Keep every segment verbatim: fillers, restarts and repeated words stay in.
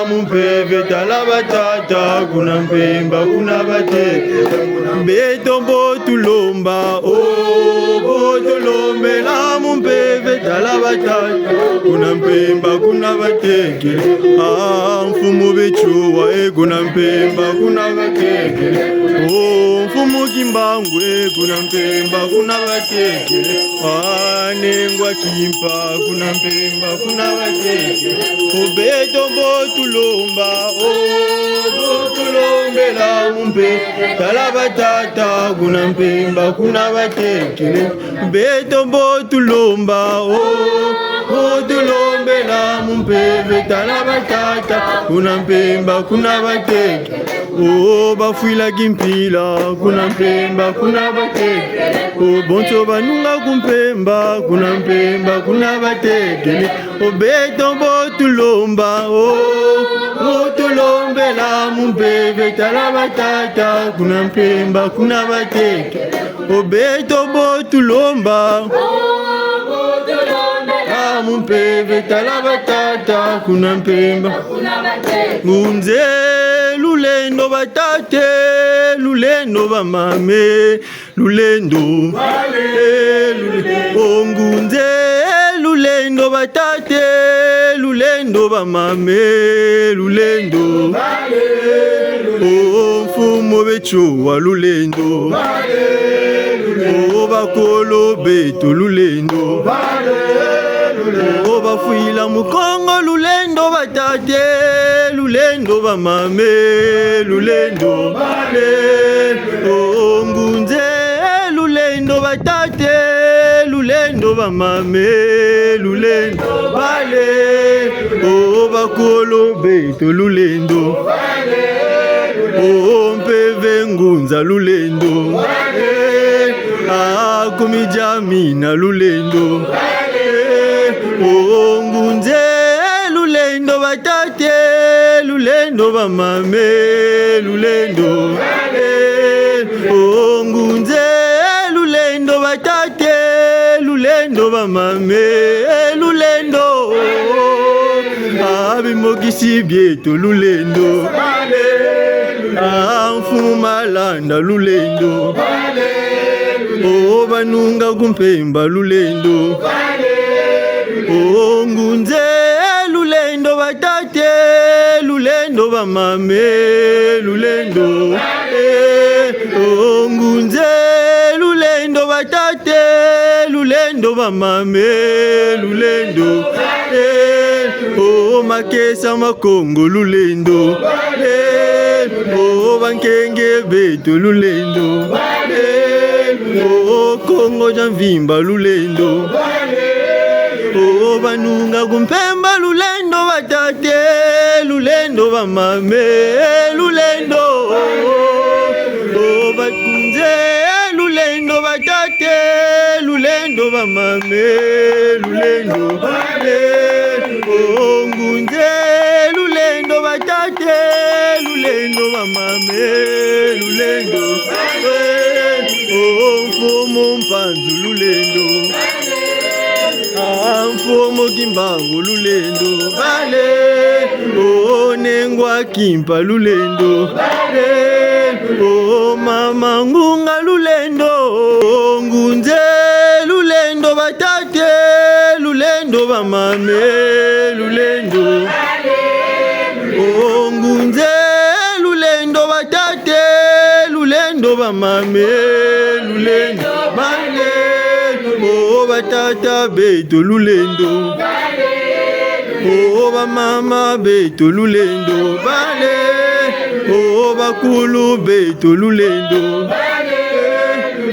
Mu mpeve tala batata, kuna mpemba, kuna bateke. Beto mbo tulomba, oh, mbo tulombela mu mpeve tala batata, kuna mpemba, kuna bateke. Ah, mfumu Matsoua, eh, kuna mpemba, kuna bateke. Oh, mfumu Kimbangu, eh, kuna mpemba, kuna bateke. Ah, Nengwa Kimpa, kuna mpemba, kuna bateke. Oh, beto mbo tulomba, oh, mbo tulombela mu mpeve tala batata, kuna mpemba, kuna bateke. Beto mbo tulomba, oh, mbo tulombela mu mpeve tala batata, kuna mpemba, kuna bateke. Oh, bafwila kimpila, kuna mpemba, kuna bateke. Oh, bonso banunga ku mpemba, kuna mpemba, kuna bateke. Oh, beto mbo tulomba, oh, mbo tulombela mu mpeve tala batata, kuna mpemba, kuna bateke. Oh, beto mbo tulomba, ah, mu mpeve tala batata, kuna mpemba. Ngunza, lulendo batata, lulendo bamama, lulendo. Eh, lule-, oh, ngunza, lulendo batata, lulendo bamama, lulendo. Oh, mfumu Matsoua, lulendo. Oh, bakolo beto, lulendo. Oh, bafwila mu Kongo, lulendo batata, lulendo bamama, lulendo. Oh, ngunza, lulendo batata, lulendo bamama, lulendo. Bale, oh, bakolo beto, lulendo. Oh, mpeve ngunza, lulendo. Ah, kumi dia mina, lulendo. Oh, ngunza, lulendo batata, lulendo bamama, lulendo. Oh, ngunza, lulendo batata, lulendo bamama, lulendo. Ah, bimokisi bieto, lulendo. Ah, mfumu Malanda, lulendo. Oh, banunga ku mpemba, lulendo. Oh, ngunza, lulendo batata, lulendo bamama, lulendo. Eh, oh, ngunza, lulendo batata, lulendo bamama, lulendo. Eh, oh, makesa ma Kongo, lulendo. Eh, oh, bankenge beto, lulendo. Eh, oh, Kongo dia mvimba, lulendo. Oh, banunga ku mpemba, lulendo batata, lulendo bamama, lulendo. Oh, bakunze, lulendo batata, lulendo bamama, lulendo. Oh, ngunza, lulendo batata, lulendo bamama, lulendo. Oh, mfumu Mpanzu, lulendo. Ah, mfumu Kimbangu, lulendo. Bale, oh, Nengwa Kimpa, lulendo. Bale, oh, mama Ngunga, lulendo. Oh, ngunza, lulendo batata, lulendo bamama, lulendo. Oh, ngunza, lulendo batata, lulendo bamama, lulendo. Bale, oh, batata beto, lulendo. Oh, bamama beto, lulendo. Bale, oh, bakulu beto, lulendo.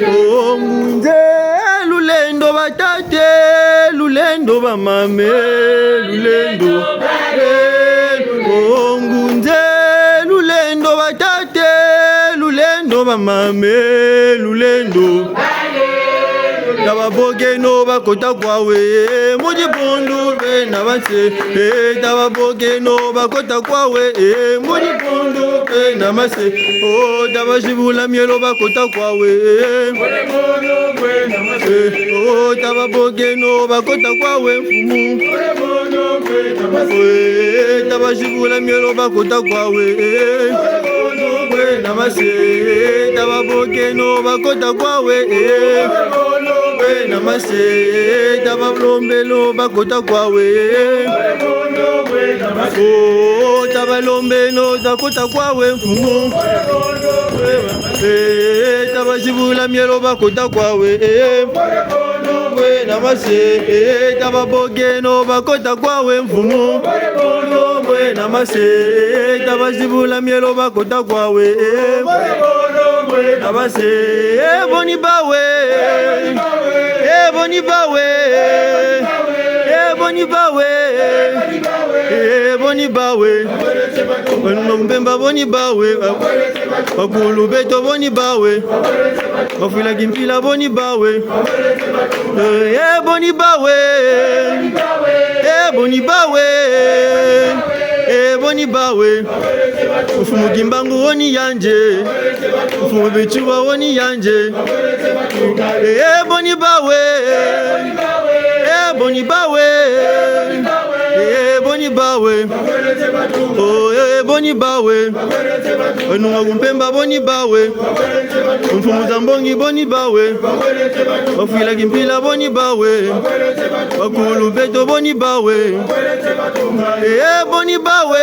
Oh, ngunza, lulendo batata, lulendo bamama, lulendo. Oh, ngunza, lulendo batata, lulendo bamama, lulendo. Tababokeno bakota kwawu, eh, mu dibundu bena banse. Eh, tababokeno bakota kwawu, eh, mu dibundu bena banse. Oh, tabazibula mielo bakota kwawu, eh. Eh, oh, tababokeno bakota kwawu, mfumu. Eh, tabazibula mielo bakota kwawe, eh. Bwe na mase, eh, tababokeno bakota kwawe, eh. Bwe na mase, eh, tabalombeno bakota kwawe, eh. Oh, tabalombeno bakota kwawe, Mfumu. Eh, tabazibula mielo bakota kwawe, eh. Bwe na mase, eh, tababokeno bakota kwawe, Mfumu. Bwe na mase, eh, tabazibula mielo bakota kwawe, eh. Bwe na mase, eh, boni bawe. Eh, boni bawe. Eh, boni bawe. Eh, boni bawe. Banunga ku mpemba boni bawe. Bakulu beto boni bawe. Bafwila kimpila boni bawe. Eh, eh, boni bawe. Eh, boni bawe. Eh, boni bawe. Mfumu Kimbangu wo ni yandi. Mfumu Matsoua wo ni yandi. Eh, eh, boni bawe. Eh, boni bawe. Eh, boni bawe. Oh, eh, boni bawe. Banunga ku mpemba boni bawe. Mfumu za mbongi boni bawe. Bafwila kimpila boni bawe. Bakulu beto boni bawe. Eh, boni bawe.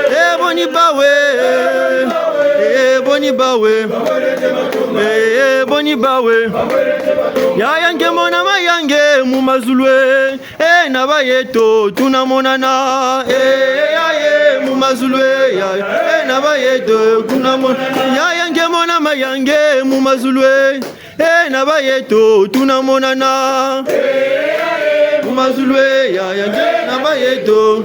Eh, boni bawe. Eh, boni bawe. Eh, boni bawe. Yaya nkembo na mayange mu mazulu, eh. Eh, na bayeto tuna monana. Eh, yaya mu mazulu, eh, yaya. Eh, na bayeto tuna monana. Yaya nkembo na mayange mu mazulu, eh. Eh, na bayeto tuna monana. Mu mazulu, eh, yaya, na bayeto.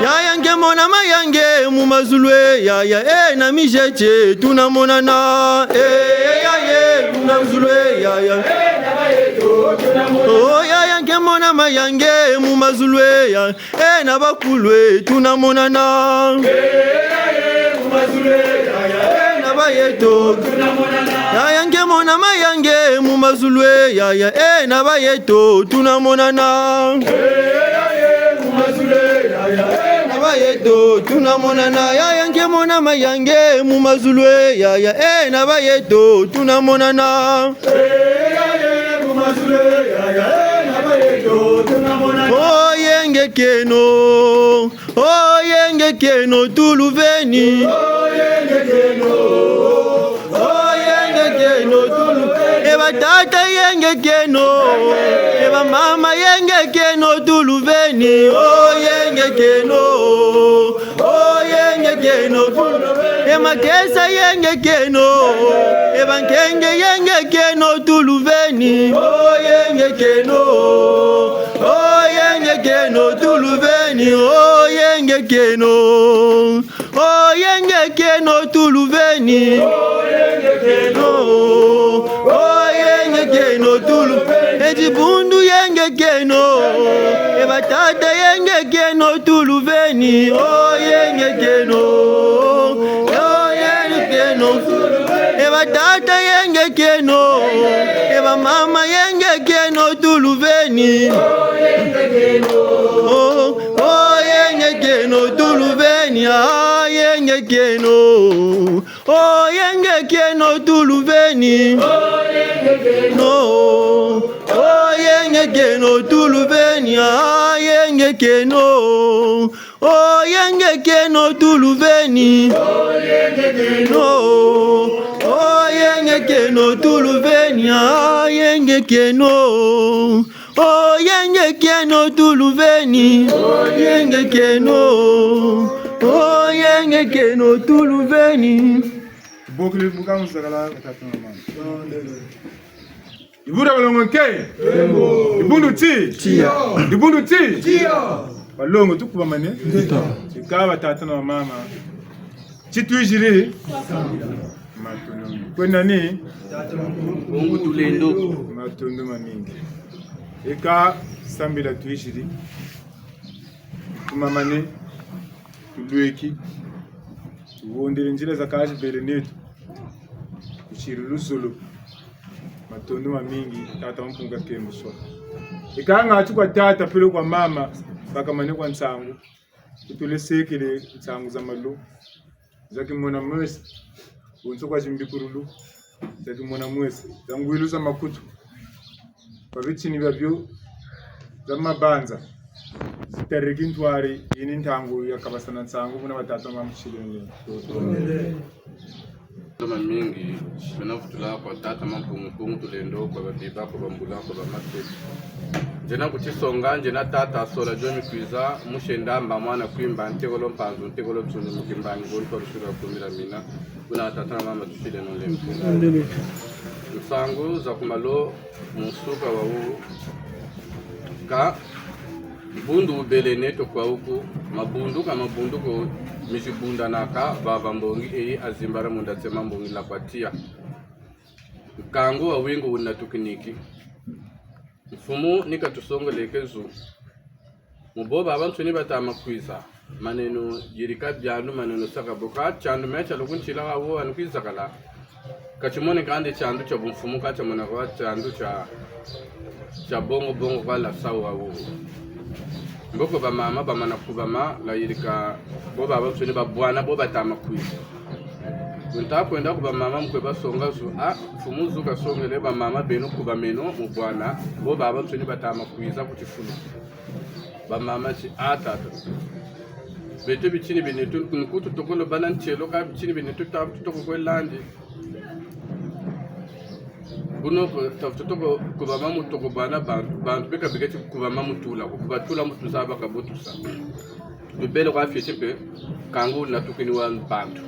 Yaya nkembo na mayange mu mazulu, eh, yaya, eh, na mizieti tuna monana. Eh, yaya, mu mazulu, eh, yaya. Oh, yaya nkembo na mayange mu mazulu, eh, yaya. Eh, na bakulu, eh, tuna monana. Eh, na bayeto. Yaya nkembo na mayange mu mazulu, eh, yaya. Eh, na bayeto tuna monana. Na bayeto tuna monana. Yaya nkembo na mayange mu mazulu, eh, yaya. Eh, na bayeto tuna monana. Oh, yenge kieno. Oh, yenge kieno tuluveni. Oh, yenge kieno. Oh, yenge kieno tuluveni. E batata yenge kieno. E bamama yenge kieno tuluveni. Oh, yenge kieno. Oh, yenge kieno. E makesa yenge kieno. E bankenge yenge kieno tuluveni. Oh, yenge kieno. Oh, yenge kieno tuluveni. Oh, yenge kieno. Oh, yenge kieno tuluveni. Oh, yenge kieno. Oh, yenge kieno tulu. E dibundu yenge kieno. E batata yenge kieno tuluveni. Oh, yenge kieno. Oh, yenge kieno. E batata yenge kieno. E bamama yenge kieno tuluveni. Oh, oh, yenge kieno tuluveni. Ah, yenge kieno. Oh, yenge kieno tuluveni. No. Oh, yenge kieno tuluveni. Ah, yenge kieno. Oh, yenge kieno tuluveni. No. Oh, yenge kieno tuluveni. Ah, yenge kieno. Oh, yenge kieno tuluveni. Oh, yenge kieno. Oh, yenge kieno tuluveni. Bokele buka musakala, batata na bamama. Dibundu dia balongo nke. Dibundu ti. Tiya. Dibundu ti. Tiya. Balongo, tukubamane. Eka batata na bamama. Ti twiziri. Matondo. Kwena ni? Bungu tulendo. Matondo mamingi. Eka sambila twiziri. Tumamane, tulweki, tuhondele nzila za kazi bele neto. Kusiri luzolo. Matondo mamingi, tata wa Mpungu Kembo Swa. Ikanga ati kwa tata peleko kwa mama, bakamane kwa nsangu. Ku tulesekele nsangu za malu, za kimona meso, bonso kwa zimbikululu, za kimona meso, za ngwilu za makutu. Kwa bitini biabio, za mabanza, zitariki ntwari, yi ni ntangu ya kabasana nsangu, buna batata mama tusiri nge. Mamingi, bena vutula kwa tata Mampungu Mpungu Tulendo, kwa babiba, kwa bambula, kwa bamase. Nzena ku tisonga, nzena tata Sola John Kwiza, Mushenda, Mba Mwana Kwimba, Ntekolo Mpanzu, Ntekolo Nsuni, Mukimbangi, Boni kwa lusura kumbila mina, kuna tata na mama tusileno lembe. Nsangu za ku malo, mu nsuka wawu, ka bundu wubele neto kwa wuku, mabundu ka mabundu ko mizibundanaka, vava mbongi eyi azimbara munda tsema mbongi la kwa tiya. Nkangu wa wingu wuna tukiniki. Mfumu ni katusongeleke zu. Mu bo babansoni bata ma kwiza. Maneno yirika biandu, maneno saka bo ka tiandu me tia lukuntila wa wo anu kwiza kala. Ka timone kandi tiandu tia bumfumu ka tiamona kwa tiandu tia, tia bongo bongo kwa la sawa wo. Mboko bamama bamana kubama, la yirika bo babansoni babwana bo bata ma kwiza. Nta kwenda ku bamama mu kwe basonga zu, ah, mfumu zu kasongele bamama beno kubameno mu bwana, bo babansoni bata ma kwiza ku tifulu. Bamama ti, ah, tata. Beto bitini bine tu, nkutu tokolo bana ntielo ka bitini bine tu, ta, tutoko kwe landi. Buno ko, ta, tutoko kubama mu toko bwana bantu, bantu beka beka ti kubama mu tula ko, kubatula mu tuza baka bo tusa. Tubele kwa fioti mpe, nkangu na tukini wa bantu.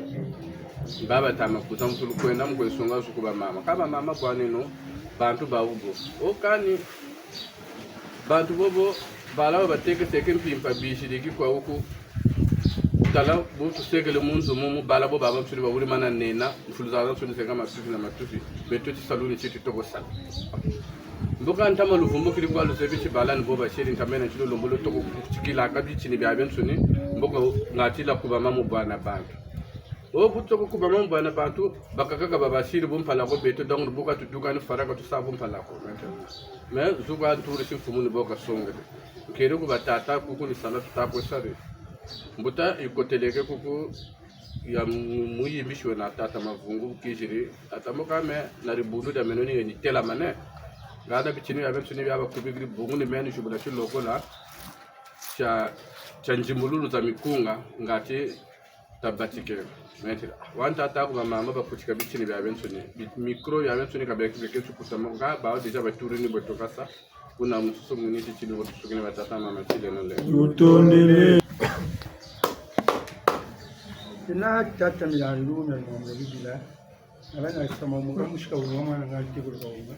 Baba tama kuza mfulu kwenda mu kwe songa zu ku bamama. Ka bamama bwaneno, bantu ba wubo. O kani, bantu bobo, bala batekeseke mpimpa bisiriki kwa wuku. Tala, bu tusekele mu nzo mumu, bala bo babansoni bawuri mana nena, mfulu zazansoni zenga matufi na matufi. Beto tisalu ni ti tutoko sala. Mboka ntama luvumbukiri kwa luzebi ti bala ni bo basiri ntama yena ti lulombo lutoko kutikila ka bitini biabiansoni, mboka ngati la kubama mu bwana bantu. O bu toko kubama mu bwana bantu, bakaka ka babasiri bu mpala ko beto, donc bu ka tuduka ni fara ka tusa bu mpala ko. Mais zu ka nturi si mfumu ni bo kasongele. Nkeri ku batata kuku ni sala tuta kwe sari. Mbuta yikoteleke kuku ya mu-, muyimbisiwe na tata Mavungu kiziri. Tata mbo ka me na dibundu dia meno ni yeni telamane. Ngana bitini biabiansoni bia bakubikiri bungu ni meno zibula tilokola tia, tia nzimbululu za mikunga, ngati tabatike. Menti, wa ntata ku bamama bakutika bitini biabiansoni. Bi-, micro biabiansoni ka beke, beke tukutama, nga bawu déjà baturi ni bo tokasa. Kuna mususu muniti tini wo tusukine batata mama tileno le. Tutondele. Tina tata Milandu, mia mwa mwa bibila. Abana sama muka musika wunga mwana nga tikulu ka wunga.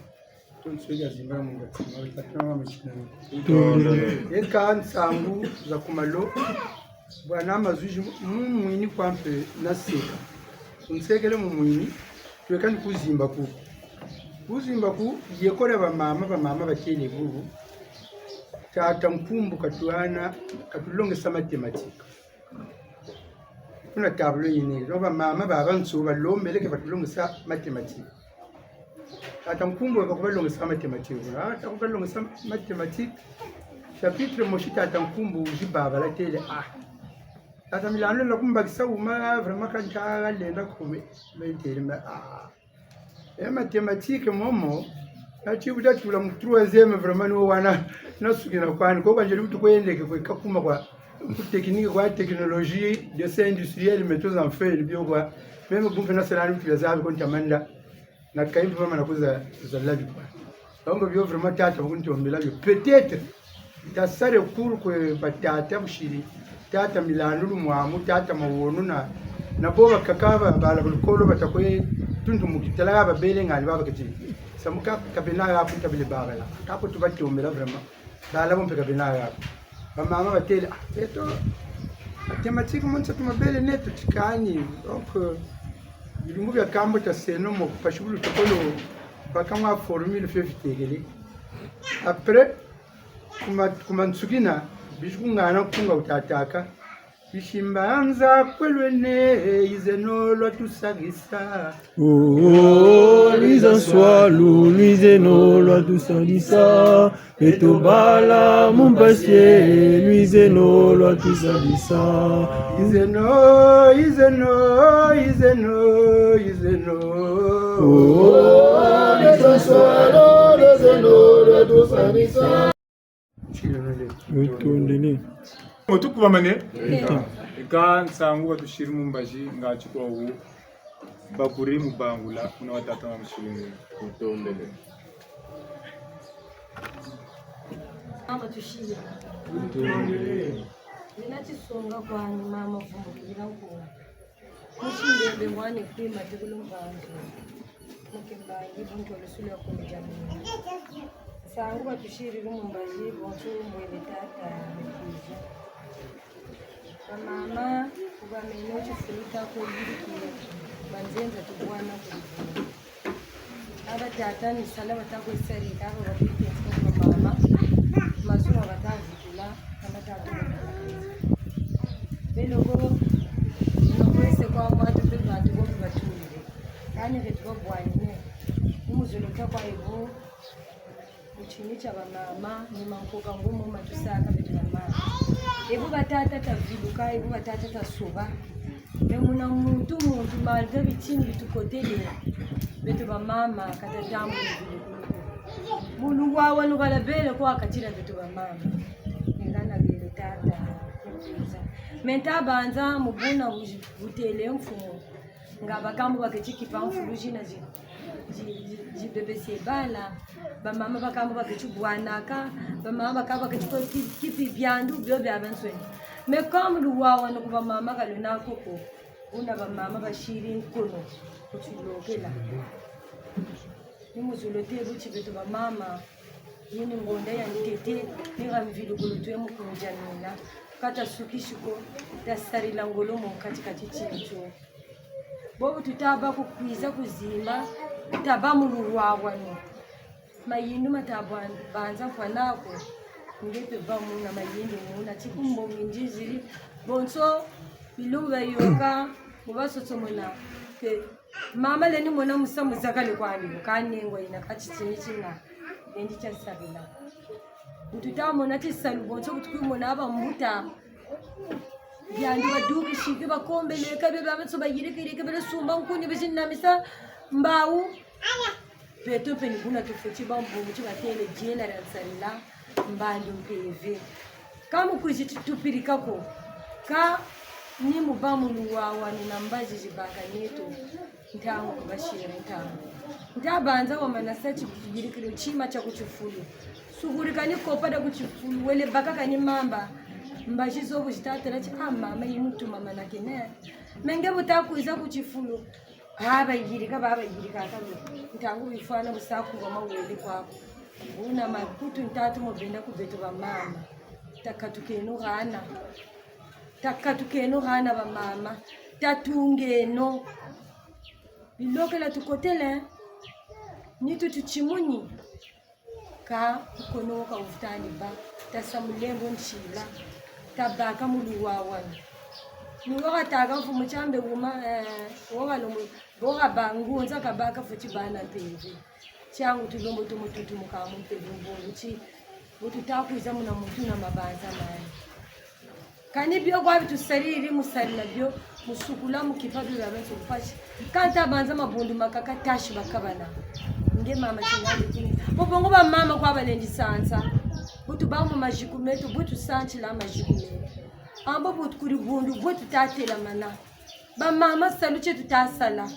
Tonso ya zimba munga tsima, tata mama tileno. Tutondele. Eka nsangu za ku malo. Bwana mazuzi mu mwini kwa mpe naseka. Unsekele mu mwini, tweka ni kuzimba ku. Kuzimba ku, yeko dia bamama, bamama batele bubu. Tata Nkumbu katuhana, katulongesa mathématiques. Kuna tableau yina, no bamama babansoni balombele ke batulongesa mathématiques. Tata Nkumbu weka kubalongesa mathématiques. Ah, ta kubalongesa mathématiques. Chapitre mosi tata Nkumbu wizi babala tele, ah. Tata Milandu na kumbakisa wuma, vraiment, ka nta lenda ko me, me tele, me, ah. E mathématiques momo, na ti bu ta tula mu troisième, vraiment, ni wo wana, nasukina kwani, ko banzeri bu tukwendeke kwe kakuma kwa, ku technique kwa technologie, dessin industriel, métaux en fer, ni bio kwa, même bu mpe nasala ni bu tuya zabi ko nta manda, na kayi mpe mama na kuza, za labi kwa. Donc, bio vraiment tata bu kuntombela bio. Peut-être, tasare kuru kwe batata busiri, tata Milandu Lumwamu, tata Mawonu na, na bo bakaka ba, bala ku lukolo bata kwe tuntu mu kitala babele ngani baba kiti. Samu ka, ka bena ya kunta bile babala. Ka ko tubatombela vraiment. Bala bo mpe ka bena ya. Bamama batele, ah, beto, mathématiques mo nsa tumabele neto tikani. Donc, euh, bilumbu bia kambo taseno mo, pasi bu lutokolo, baka mwa formule fie fitekele. Après, kuma, kuma nsukina, bizi kungana nkunga wutataka. Lusimbanza kwe lwena, lwizeno lwatusadisa. Oh, lwiza nswalu, lwizeno lwatusadisa. Beto bala mu mpasi, lwizeno lwatusadisa. Lwizeno, lwizeno, lwizeno, lwizeno. Oh, lwiza nswalu, lwizeno lwatusadisa. Mutondele. Mu tukubamane. Eka nsangu batusiri mu mbazi, nga ti kwa wu bakuri mu bangula, kuna wa tata wa musulungu. Mutondele. Mama tusiri. Mutondele. Nina tisonga kwani mama vumbukila nkunga. Musi mbembe mwana kwima tikulu mbangi. Mu kimbangi buntu lusula kumijamina. Nsangu batusiri mu mbazi, bonso mbwene tata mukwiza. Bamama, kubameno tifulu ta kuyirikila, banzenza tubwana kuli buna. Aba tata ni sala bata kwe sari, kaba bakwite kwa mama, mazuwa bata vutula, kama tata. Beno ko, no kwese kwa mwatu pe bantu bo batulile. Kani beto babwanine, mu muzolo ta kwa ebo, mu tini tia bamama, ni mankoka ngumu matusaka beto bamama. Ebo batata taviluka, ebo batata tasoba. Mais muna muntu, muntu, malgré bitini bitukotele, beto bamama, ka tatambula vilukulu ko. Mu luwawanu kalabele kwa kati dia beto bamama. Ngana bele tata, kukuza. Mais nta banza, mu buna bu-, butele mfumu. Nga bakamba baketi kipa mfulu zina zi-, zi-, zi-, zibebese bala. Bamama bakamba baketi bwanaka. Bamama bakamba baketi ko ki-, kipi biandu bio biabiansoni. Mais comme luwawanu ku bamama ka lwena ko ko, buna bamama basiri nkono ku tilokela. Ni mu zulu te bu ti beto bamama, yi ni ngonda ya ntete, ni ha mvilukulu twe mu kunzamina. Ka tasukisi ko, tasarila ngolo mu kati-kati tieto. Bobu tuta bâ ku kwiza kuzimba, tabâ mu luwawanu. Mayindu mata bwan-, banza mfwanako, nge mpe bâ muna mayindu muna, ti ku mbongi nziziri, bonso, bilumbu bia yôka, mu basosomona, que mama lendi mona musamu zakale kwandi, ka nengwa yina ka titini tina, lendi tia sabila. Bu tuta mona tisalu bonso, bu tukwe mona bambuta, biandi badukisi, ke bakombele, ka bia babansoni bayirikiri, ke bele sumba nkuni, bizinamisa mbawu. Beto mpe ni buna tufweti bâ mu bungu ti batêle diela dia nsarila, mbandu mpeve. Ka mu kwizi ti tupirika ko, ka ni mu bâ mu luwawanu na mbazi zibâka neto, ntangu ku basiri ntangu. Nta banza wamana sa tibirikilo tima tia ku tifulu. Sukuri kani kopa dia ku tifulu, wele baka kani mamba. Mbazi zo bu zita têla ti, ah, mama, yi muntu mama na kene. Mais nge bu ta kwiza ku tifulu. Ah, bayirika, ba bayirika, ka bu. Ntangu bifwana bu sa kuba mawele kwaku. Buna makutu ntatu mo benda ku beto bamama. Takatukeno hana. Takatukeno hana bamama. Tatungeno. Bilokela tukotele. Nitu tutimuni. Ka nkono wo ka wuvutandi bâ, tasa mulembo ntila, tabâka mu luwawanu. Ni wo katâka mfumu tiambe wuma, eh, wo kalombo, wo kaba ngunza kabâka fweti bâ na mpeve. Tiangu tulombo tumu tutumuka mu mpeve mbongo ti, bu tuta kwiza muna muntu na mabanza mandi. Kani bio kwa bi tusariri, mu sarila bio, mu sukula, mu kipa bio biabiansoni mpasi. Ka nta banza mabundu makaka tasi bakabana. Nge mama tingandi tini. Bo bongo bamama kwa balendi sansa. Bu tubâ mu maziku meto, bu tusantila maziku meto. Ambo bu tukuri bundu, bu tuta telamana. Bamama salu tie tuta sala.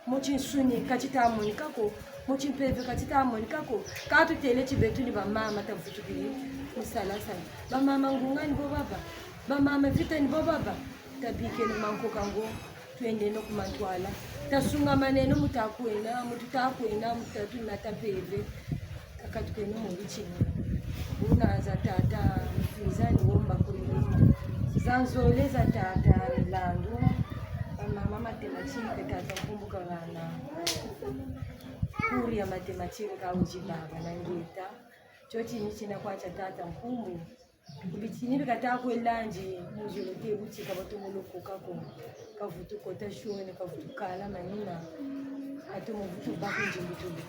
Mu tinsuni ka tita monika ko, mu timpeve ka tita monika ko, ka tutêle ti beto ni bamama tavutukiri mu sala sala. Bamama ngunga ni bo babâ, bamama vita ni bo babâ, tabikeno mankoka ngo, twendeno ku mantwala, tasungamaneno mu ta kwenda, mu tuta kwenda, mu tuta tunata mpeve. Kakatukeno mu bitini. Buna za tata Mfiza ni wo mbakululu. Za nzole za tata Milandu. Bamama mathématiques, tata Nkumbu kahana. Cours ya mathématiques ka wuzi bâka na ngeta. Tio tini tina kwa tia tata Nkumbu. Bitini bi kata kwe landi mu zulu te buti ka batomo longoka ko. Kavutu kota shoni, kavutu kala manima. Atomo vutu baka nzimbutulu.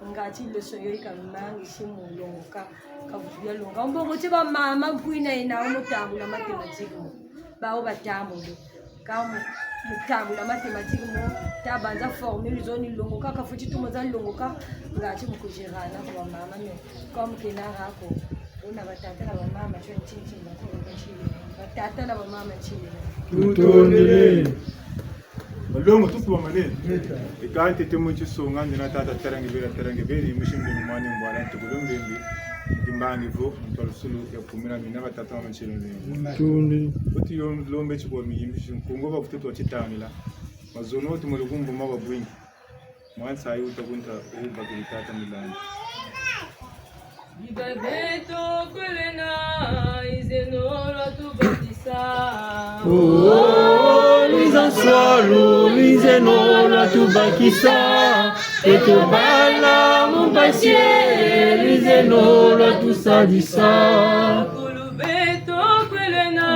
Ngati leçon yo yi kamangisi mu longoka, kavutu ya longoka. Mbongo ti bamama nkwina yena mu tambula mathématique mo. Bawu batambula. Ka mu, mu tambula mathématique mo, tabanza formule zo ni longoka, kafweti tomo za longoka, ngati mu kuzirana kwa bamama, mais comme kena ha ko, buna batata na bamama, tio ntinti na ko, batata na bamama ntini. Tutondele. Balongo, tutu bamane. Eka ntete mu tisonga, ndina tata Tarangibela, Tarangibela, mushimbi mwana ngwala, tukulu mbembi, ndimbangi vo, ntwalusulu ya kumira mina batata na mama ntini. Tundi. Kuti yo lombe tiko miyimbi, nkungu ba kutu twa titangila. Mazono ti mu lukumbu ma babwingi. Mwansa ayi wuta kunta, eh, bakiri tata Milandu. Biba beto kwelena, izeno lwatubakisa. Oh, lwiza nswalu, izeno lwatubakisa. Beto bala mu mpasi, izeno lwatusadisa. Beto kwelena,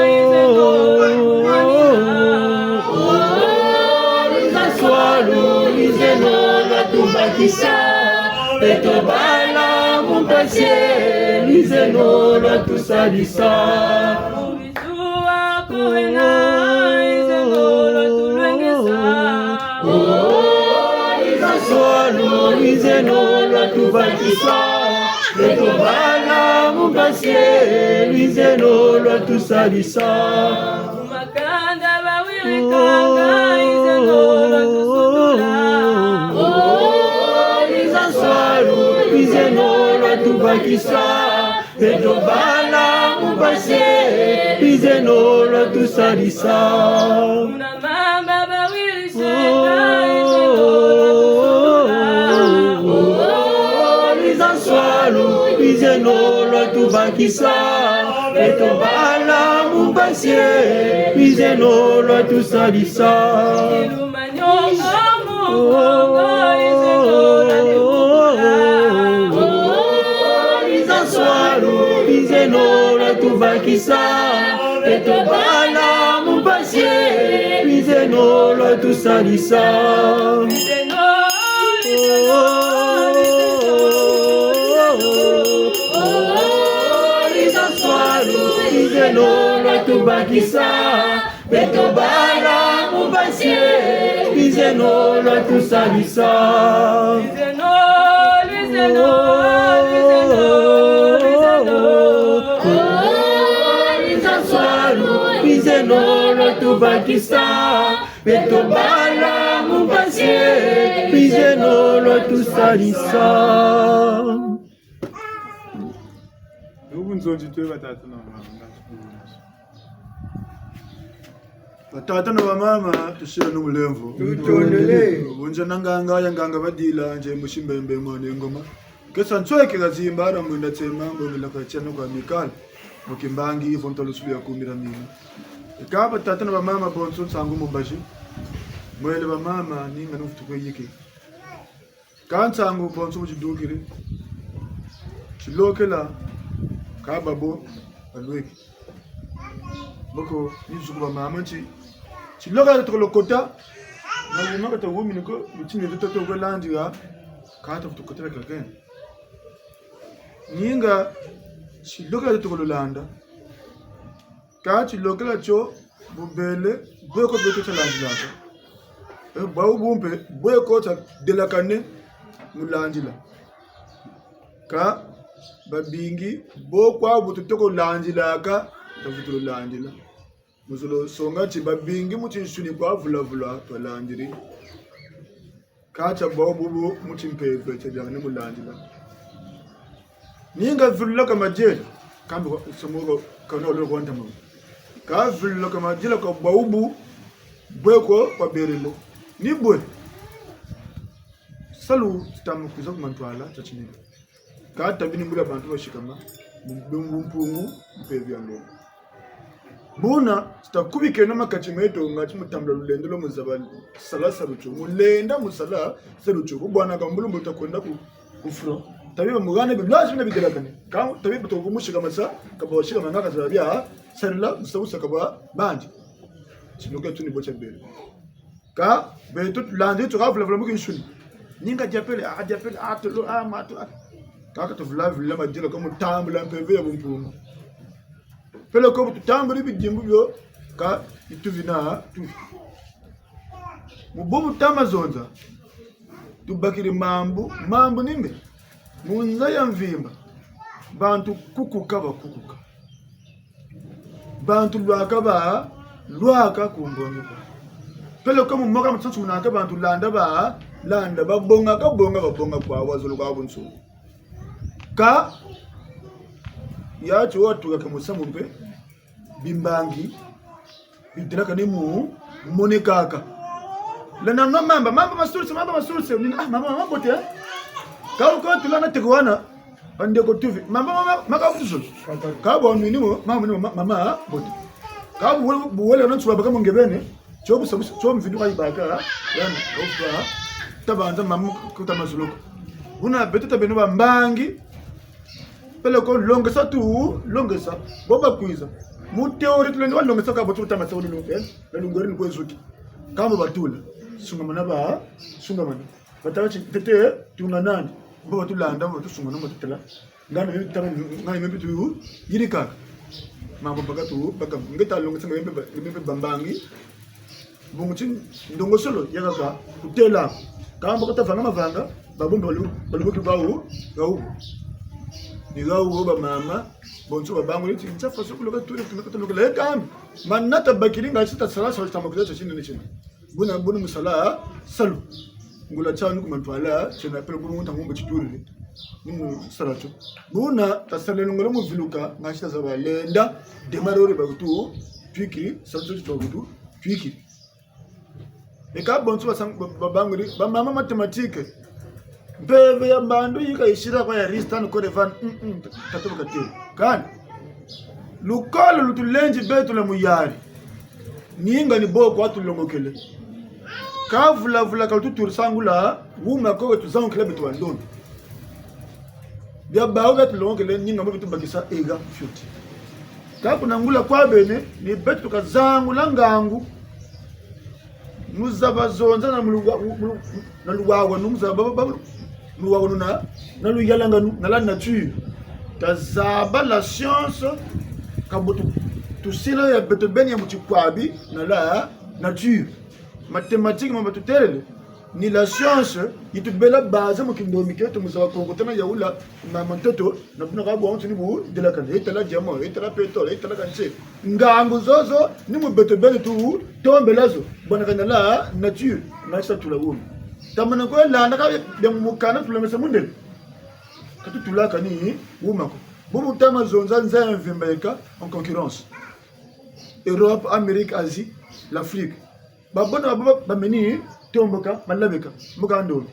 izeno lwatubakisa. Oh, lwiza nswalu, izeno lwatubakisa. Beto bala mu mpasi, izeno lwatusadisa. Zuwa kwelena, izeno lwatulwengesa. Oh, lwiza nswalu, izeno lwatubakisa. Beto bala mu mpasi, izeno lwatusadisa. Makanda bawirikanga, izeno lwatusudula. Oh, lwiza nswalu, izeno lwatubakisa. Beto bala mu mpasi, izeno lwatusadisa. Kuna mamba bawiri seka, izeno lwatusudula. Oh, lwiza nswalu, izeno lwatubakisa. Beto bala mu mpasi, izeno lwatusadisa. Lwiza nswalu, izeno lwatubakisa. Beto bala mu mpasi, izeno lwatusadisa. Lwiza nswalu, izeno lwatubakisa. Beto bala mu mpasi, izeno lwatusadisa. Izeno, izeno, izeno, izeno. Oh, lwiza nswalu, izeno lwatubakisa. Beto bala mu mpasi, izeno lwatusadisa. Nubu nzonzi twe batata na bamama. Batata na bamama, tusila no mulemvo. Tutondele. Wunza na nganga ya nganga badila, nze musi Mbembe mwana Ngoma. Kesa nsweke kazimba, ara mwinda tsema, mbongela kwa tiana kwa mikala. Mu kimbangi, vo ntwalusulu ya kumira mina. Eka batata na bamama, bonso nsangu mu mbazi. Mwele bamama, ninga nufutu kwe yiki. Ka nsangu bonso bu tidukiri, tilokela ka babo balweki. Mboko ni zuku bamama nti, tilokela tokolo kota, na wuma kata wumini ko, mutini tutoto kwe landila, ka tafutu kotela kakene. Ninga, tilokela tokolo landa. Ka tilokela tio bubele, bwe ko beto talandilaka. E, bwawu bu mpe, bwe ko tadelakane mu landila. Ka babingi, bo kwa bu tutoko landilaka, tavutulu landila. Mu zolo songa ti babingi mu tinsuni kwa vula vula twalandiri. Ka tia bwawu bubu mu timpeve tia biangane mu landila. Ninga vilula ka madiela, kambe kwa, somo ko, kana olo kwa ntama. Ka vilula ka madiela kwa bwawu bu, bwe ko kwa berele. Ni bwe. Salu titamu kwiza ku mantwala tia tinene. Ka tabi ni mbula bantu basikama, mu, mu, mu mpungu, mpeve ya nlongo. Buna, ti takubikeno makati meto, ngati mu tambula lulendo lwa mu zaba sala salu tio. Mu lenda mu sala salu tio. Bu bwana ka mbulu mbo takwenda ku, ku front. Tabi ba mugane bi lwazi bina bidelakane. Ka tabi ba toko musika masa, ka ba wasika manga ka zabia, sarila, musa musa ka ba bandi. Sino ke tuni bocha bele. Ka, beto tulandi, tuka vula vula mu kinsuni. Ninga diapele, ah, diapele, ah, tolo, ah, matu, ah. Kaka tuvula vula madila ko mu tambula mpeve ya bumpungu. Peleko bu tutambuli bidimbu bio, ka ituvina tu. Mu bubu tama zonza, tubakiri mambu, mambu ni mbe. Mu nza ya mvimba, bantu kukuka bakukuka. Bantu lwaka balwaka ku mbongi kwa. Peleko mu moka mutsotso munaka bantu landa balanda, babonga kabonga, babonga kwa wazolo kwa bunsu. Ka, ya ti watuka ke musamu mpe, bimbangi, bidelakane mu, monekaka. Landa no mamba, mamba masulse, mamba masulse, nini, ah, mamba, mamba bote, eh? Ka uko tulana teke wana, bandeko tuvi, mamba, mamba, maka kutuzo. Ka bo nwini mo, mamba ni mo, ma-, mamba bote. Ka bu wele, bu wele na nsuba baka mu nge beni, tio busa busa, tio mvindu ka yibaka, yana, ka ufuta, tabanza mamba kuta mazulu ko. Buna beto tabeno bambangi, peleko longesa tu, longesa, bo bakwiza. Mu théorie tulendi wa longesa ka bo tu tama sa wulu, eh? Na lungweri ni kwe zuti. Ka bo batula, sungamana ba, sungamana. Batala ti, tete, tunga nani? Bo batulanda, bo batusungana, bo batutala. Ngana mimi tala, ngana mimi tu, yirika. Mambu baka tu, baka, nge ta longesa nge mpe ba, nge mpe bambangi. Bungu ti ndongosolo, yakaka, kutela. Ka mbo kata vanga mavanga, babombe balu, balu boki bawu, gawu. Ni gawu bamama, bonso babangu, neti, ntia faso kuloka tule, kuloka tule, kuloka tule, manata bakiri nga sita sala, sala, sita makula, sita sina, sina. Buna, buna musala, salu. Ngula tianu ku mantwala, tiena pele ku ntangu mbo titulile. Ni musala tio. Buna, tasalele ngolo mu viluka, nga sita za balenda, démarrer bakutu, twiki, salu tio tio bakutu, twiki. Eka bonso basang-, ba-, babanguri, bamama mathématique. Mpeve ya mbandu yika yisira kwa ya Ristan Korevan, mm, mm, tatu bakate. Kani, lukolo lutulenzi beto lwa muyari. Ninga ni bo kwa tulongokele. Ka vula vula ka lututurisangula, wuma ko we tuzangukila beto bandombe. Bia bawu bia tulongokele, ninga mo bitubakisa ega fioti. Ka kuna ngula kwa bene, ni beto tukazangula ngangu. Nuzaba zonza na muluwa-, mulu-, na luwawanu, nuzaba ba-, ba-, luwawanu na, na luyalanganu, na la nature. Tazaba la science, ka bo tu-, tusila ya beto beni ya mu tikwabi, na la nature. Mathématique ma batutelele, ni la science, yitubela base mu kindombi kieto mu zaba kokotana ya wula, mama ntoto, na buna ka bwa muntu ni bu, delakana, etala diamant, etala pétrole, etala kanse. Ngangu zozo, ni mu beto beni tutombela zo, bwana kana la nature, na sa tula wuma. Tamana kwe landa ka bia mukana tulongesa mundele. Ka tutulaka ni wuma ko. Bubu tama zonza nza ya mvimba yeka en concurrence. Europe, Amérique, Asie, l'Afrique. Babona babo bameni tomboka, malabeka, mbuka ndombi.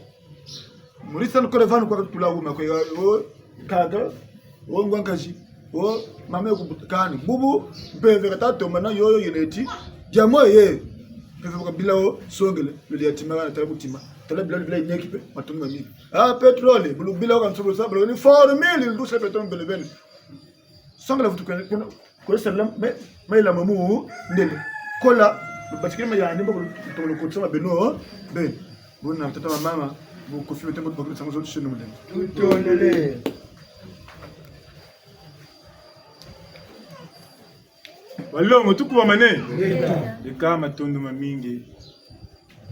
Maurice Nkole vanu kwa tula wuma kwe, o kaka, o ngwa nkazi, o mama ya kubuta kani. Bubu, mpeve kata tomana yoyo yena ti, diamant ye. Mpeve kabila o songele, luli ya tima, tala kutima. Tala bila, bila ineki pe, matondo mami. Ah, pétrole, bulu bila o kansuru sa, bulu ni formule, lu sa pétrole mbele beni. Songela vutu kwe, kwe, kwe sala, me, me la mamu, ndele. Kola, batikiri ma yandi, mbako, tolo kotisa ma beno, ben. Buna, tata na mama, bu kofi bete, mbako, bakiri sango zote shinu mundele. Tutondele. Balongo, tukubamane? Ngeta. Eka matondo mamingi.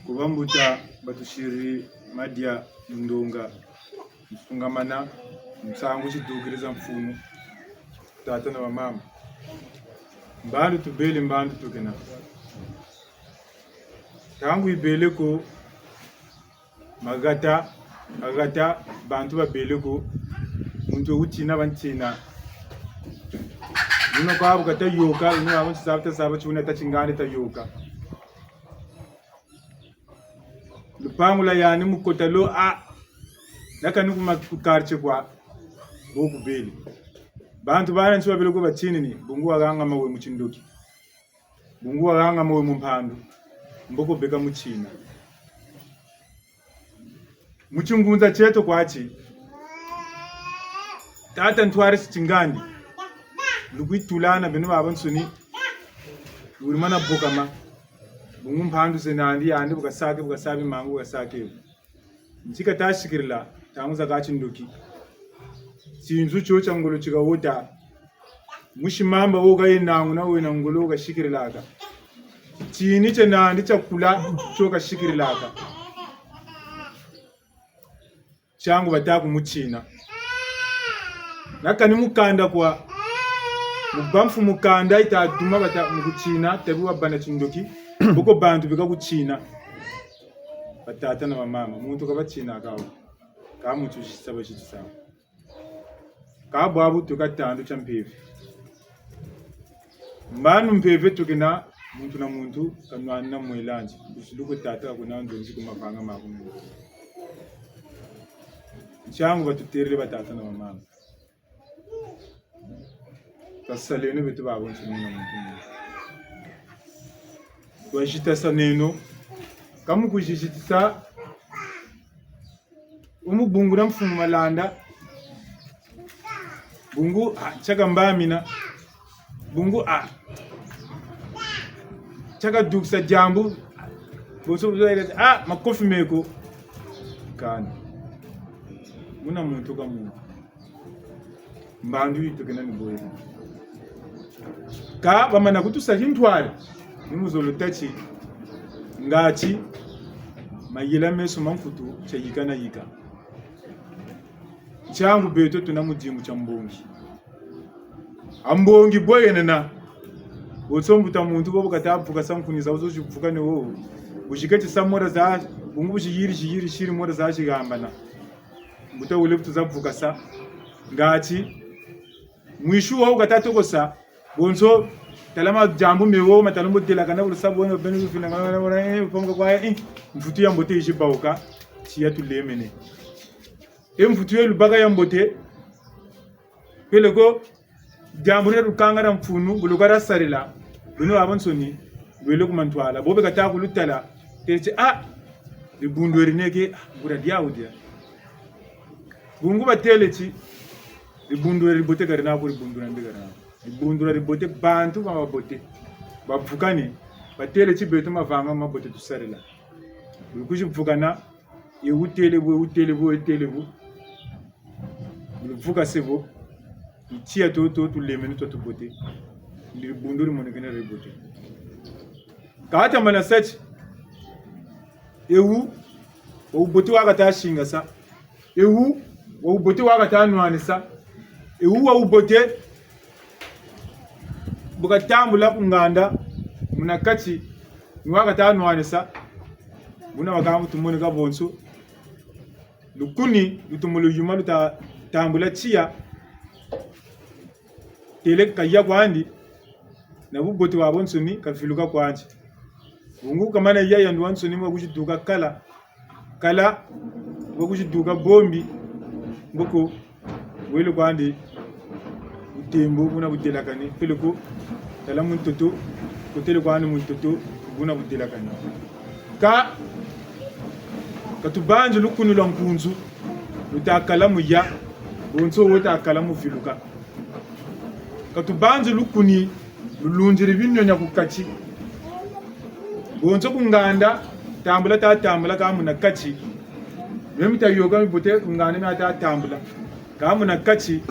Ku bambuta batusiri madia mu ndonga, mu sungamana, nsangu zidukiri za mfunu, tata na bamama. Mbandu tubele, mbandu tukena. Ntangu yibele ko, mahata, mahata, bantu babele ko, muntu wutina bantina. Luna kwa bu kata yoka, luna kwa bu ntisa bata saba tiuna ta tingande ta yoka. Lupangu lwa yandi mu kota lo, ah, na kani ku ma-, ku quartier kwa, bo kubele. Bantu bana nsi babele ko batinini, bungu wahangama we mu tindoki. Bungu wahangama we mu mpandu, mboko beka mu tina. Mu tingunza tieto kwati, Tata ntwari si tingandi. Lukwitulana beno babansoni. Wuri mana bokama. Bungu mpandu ze nandi yandi bu kasake, bu kasabi mangu, bu kasake. Nti kata sikirila, ntangu zakaka tindoki. Tinzu tio tia ngolo ti kawota. Musi mamba wo kayenanguna wena ngolo wo kasikirilaka. Tini tia nandi tia kula tio kasikirilaka. Tiangu bata kumutina. Na kani mukanda kwa. Mu bamfu mukanda yita duma bata mukutina, tabi wabâ na tindoki. Boko bantu beka kutina. Batata na bamama, muntu kabatina kawo. Ka muntu zitisa bazitisa. Ka bwabu tuka tandu tia mpeve. Mbanu mpeve tukena muntu na muntu kanwanina mwela'andi. Kusiluku tata kuna nzonzi ku mavanga maku mene. Ntiangu batuterele batata na bamama. Twasaleno beto babansoni na muntu muntu. Twazitasaneno. Ka mu kuzizitisa Umu bungu na mfumu Malanda. Bungu, ah, tiaka mbamina. Bungu, ah, tiaka dukisa diambu. Bonso, ah, makofi meko. Kani. Muna muntu ka muntu. Mbandu yi tukena ni boye. Ka bamana kutusa tintwari, ni mu zolo tâ ti, ngati mayela meso ma nkutu tia yika na yika. Ntiangu beto tuna mu dimbu tia mbongi. A mbongi bwe yenena. Bonso mbuta muntu bobo kata vukasa nkuni za wuzo zivukane wo. Buziketi sa mora za, bungu buziyiri, ziyiri, siri mora za zigambana. Mbuta wele bu tuza vukasa. Ngati, mwisu wawu kata tokosa, bonso, tala ma diambu me wo, ma tala mbo delakana, bulusa bwena, beno bifina, eh, pomka kwa, eh, mvutu ya mbote yizi bawuka, tiya tulemene. E mvutu ye lubaka ya mbote, peleko, diambu dia lukanga na mfunu, bu lukara sarila, beno babansoni, lwele ku mantwala, bo be kata kulutala, tele ti, ah, dibundu eri neke, ah, nguria diawu dia. Bungu batele ti, dibundu eri bote kari naku, dibundu na mbi kari naku. Dibundu eri bote, bantu ba mabote, bavukane, batele ti beto mavanga mabote tusarila. Bu lukwizi vukana, ye wutele bu, ye wutele bu, ye wutele bu. Luvukase bo, ni tiya to, to, tulemene twa tubote. Ndi dibundu dimonekene dibote. Kata mana sa ti, ewu, wa wubote wa kata singasa. Ewu, wa wubote wa kata nwanisa. Ewu, wa wubote, bu katambula ku nganda, muna kati, ni wa kata nwanisa. Buna wa kamu tumoneka bonso. Lukuni, lutomo luyuma luta tambula tiya, tele kaya kwandi, na bubote bwabwansoni kaviluka kwandi. Bungu kamana yaya nduwansoni mwa kuziduka kala, kala, mwa kuziduka bombi, mboko, wele kwandi, butembo buna budelakane, peleko, tala mu ntoto, kotele kwandi mu ntoto, buna budelakane. Ka, ka tubanzi lukuni lwa nkunzu, luta kala mu ya, bonso wo ta kala mu viluka. Ka tubanzi lukuni, lulundiri binyonya ku kati. Bonso ku nganda, tambula ta tambula ka muna kati. Mio mita yoka mibote ku nganda mia ta tambula. Ka muna kati,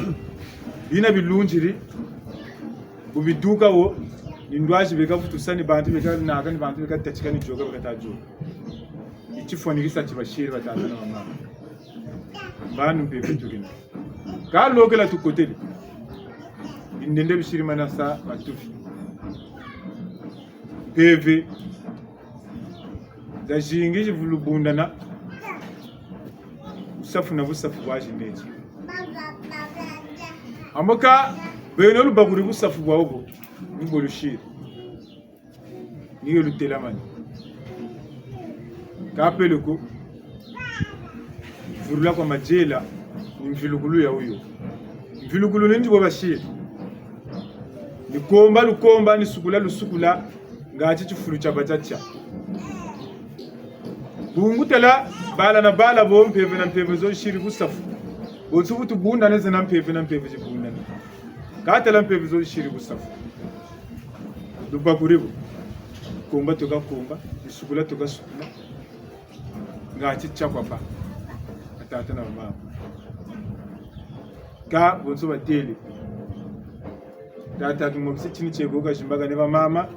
bina bilundiri, bu biduka wo, ni ndwazi beka vutusa, ni bantu beka naka, ni bantu beka tatika, ni yoka beka ta yoka. I tifwanikisa ti basiri batata na bamama. Mbanu mpeve tukina. Ka lokela tukotele. Bindende bisiri mana sa batufi. Mpeve zazingi zivulu bundana. Busafu na busafu bwazineti. Ambo ka beno lubakuri busafu bwa obo, ni bo lusiri. Ni yo lutelamani. Ka peleko, vurula kwa mayela, ni mvilukulu ya wuyo. Mvilukulu ni ndi bo basiri. Ni komba lukomba, ni sukula lusukula, ngati tifulu tia bata tia. Bungu tala, bala na bala bo, mpeve na mpeve zo zisiri busafu. Bonso bu tubundane zena mpeve na mpeve zibundane. Kâ tala mpeve zo zisiri ku safu. Lubakuri bu. Komba tuka komba, bisukula tuka sukula. Nga ti tia kwa ba. Batata na bamama. Kâ bonso batêle. Tata kimokisi tini tieko kazimbakane bamama.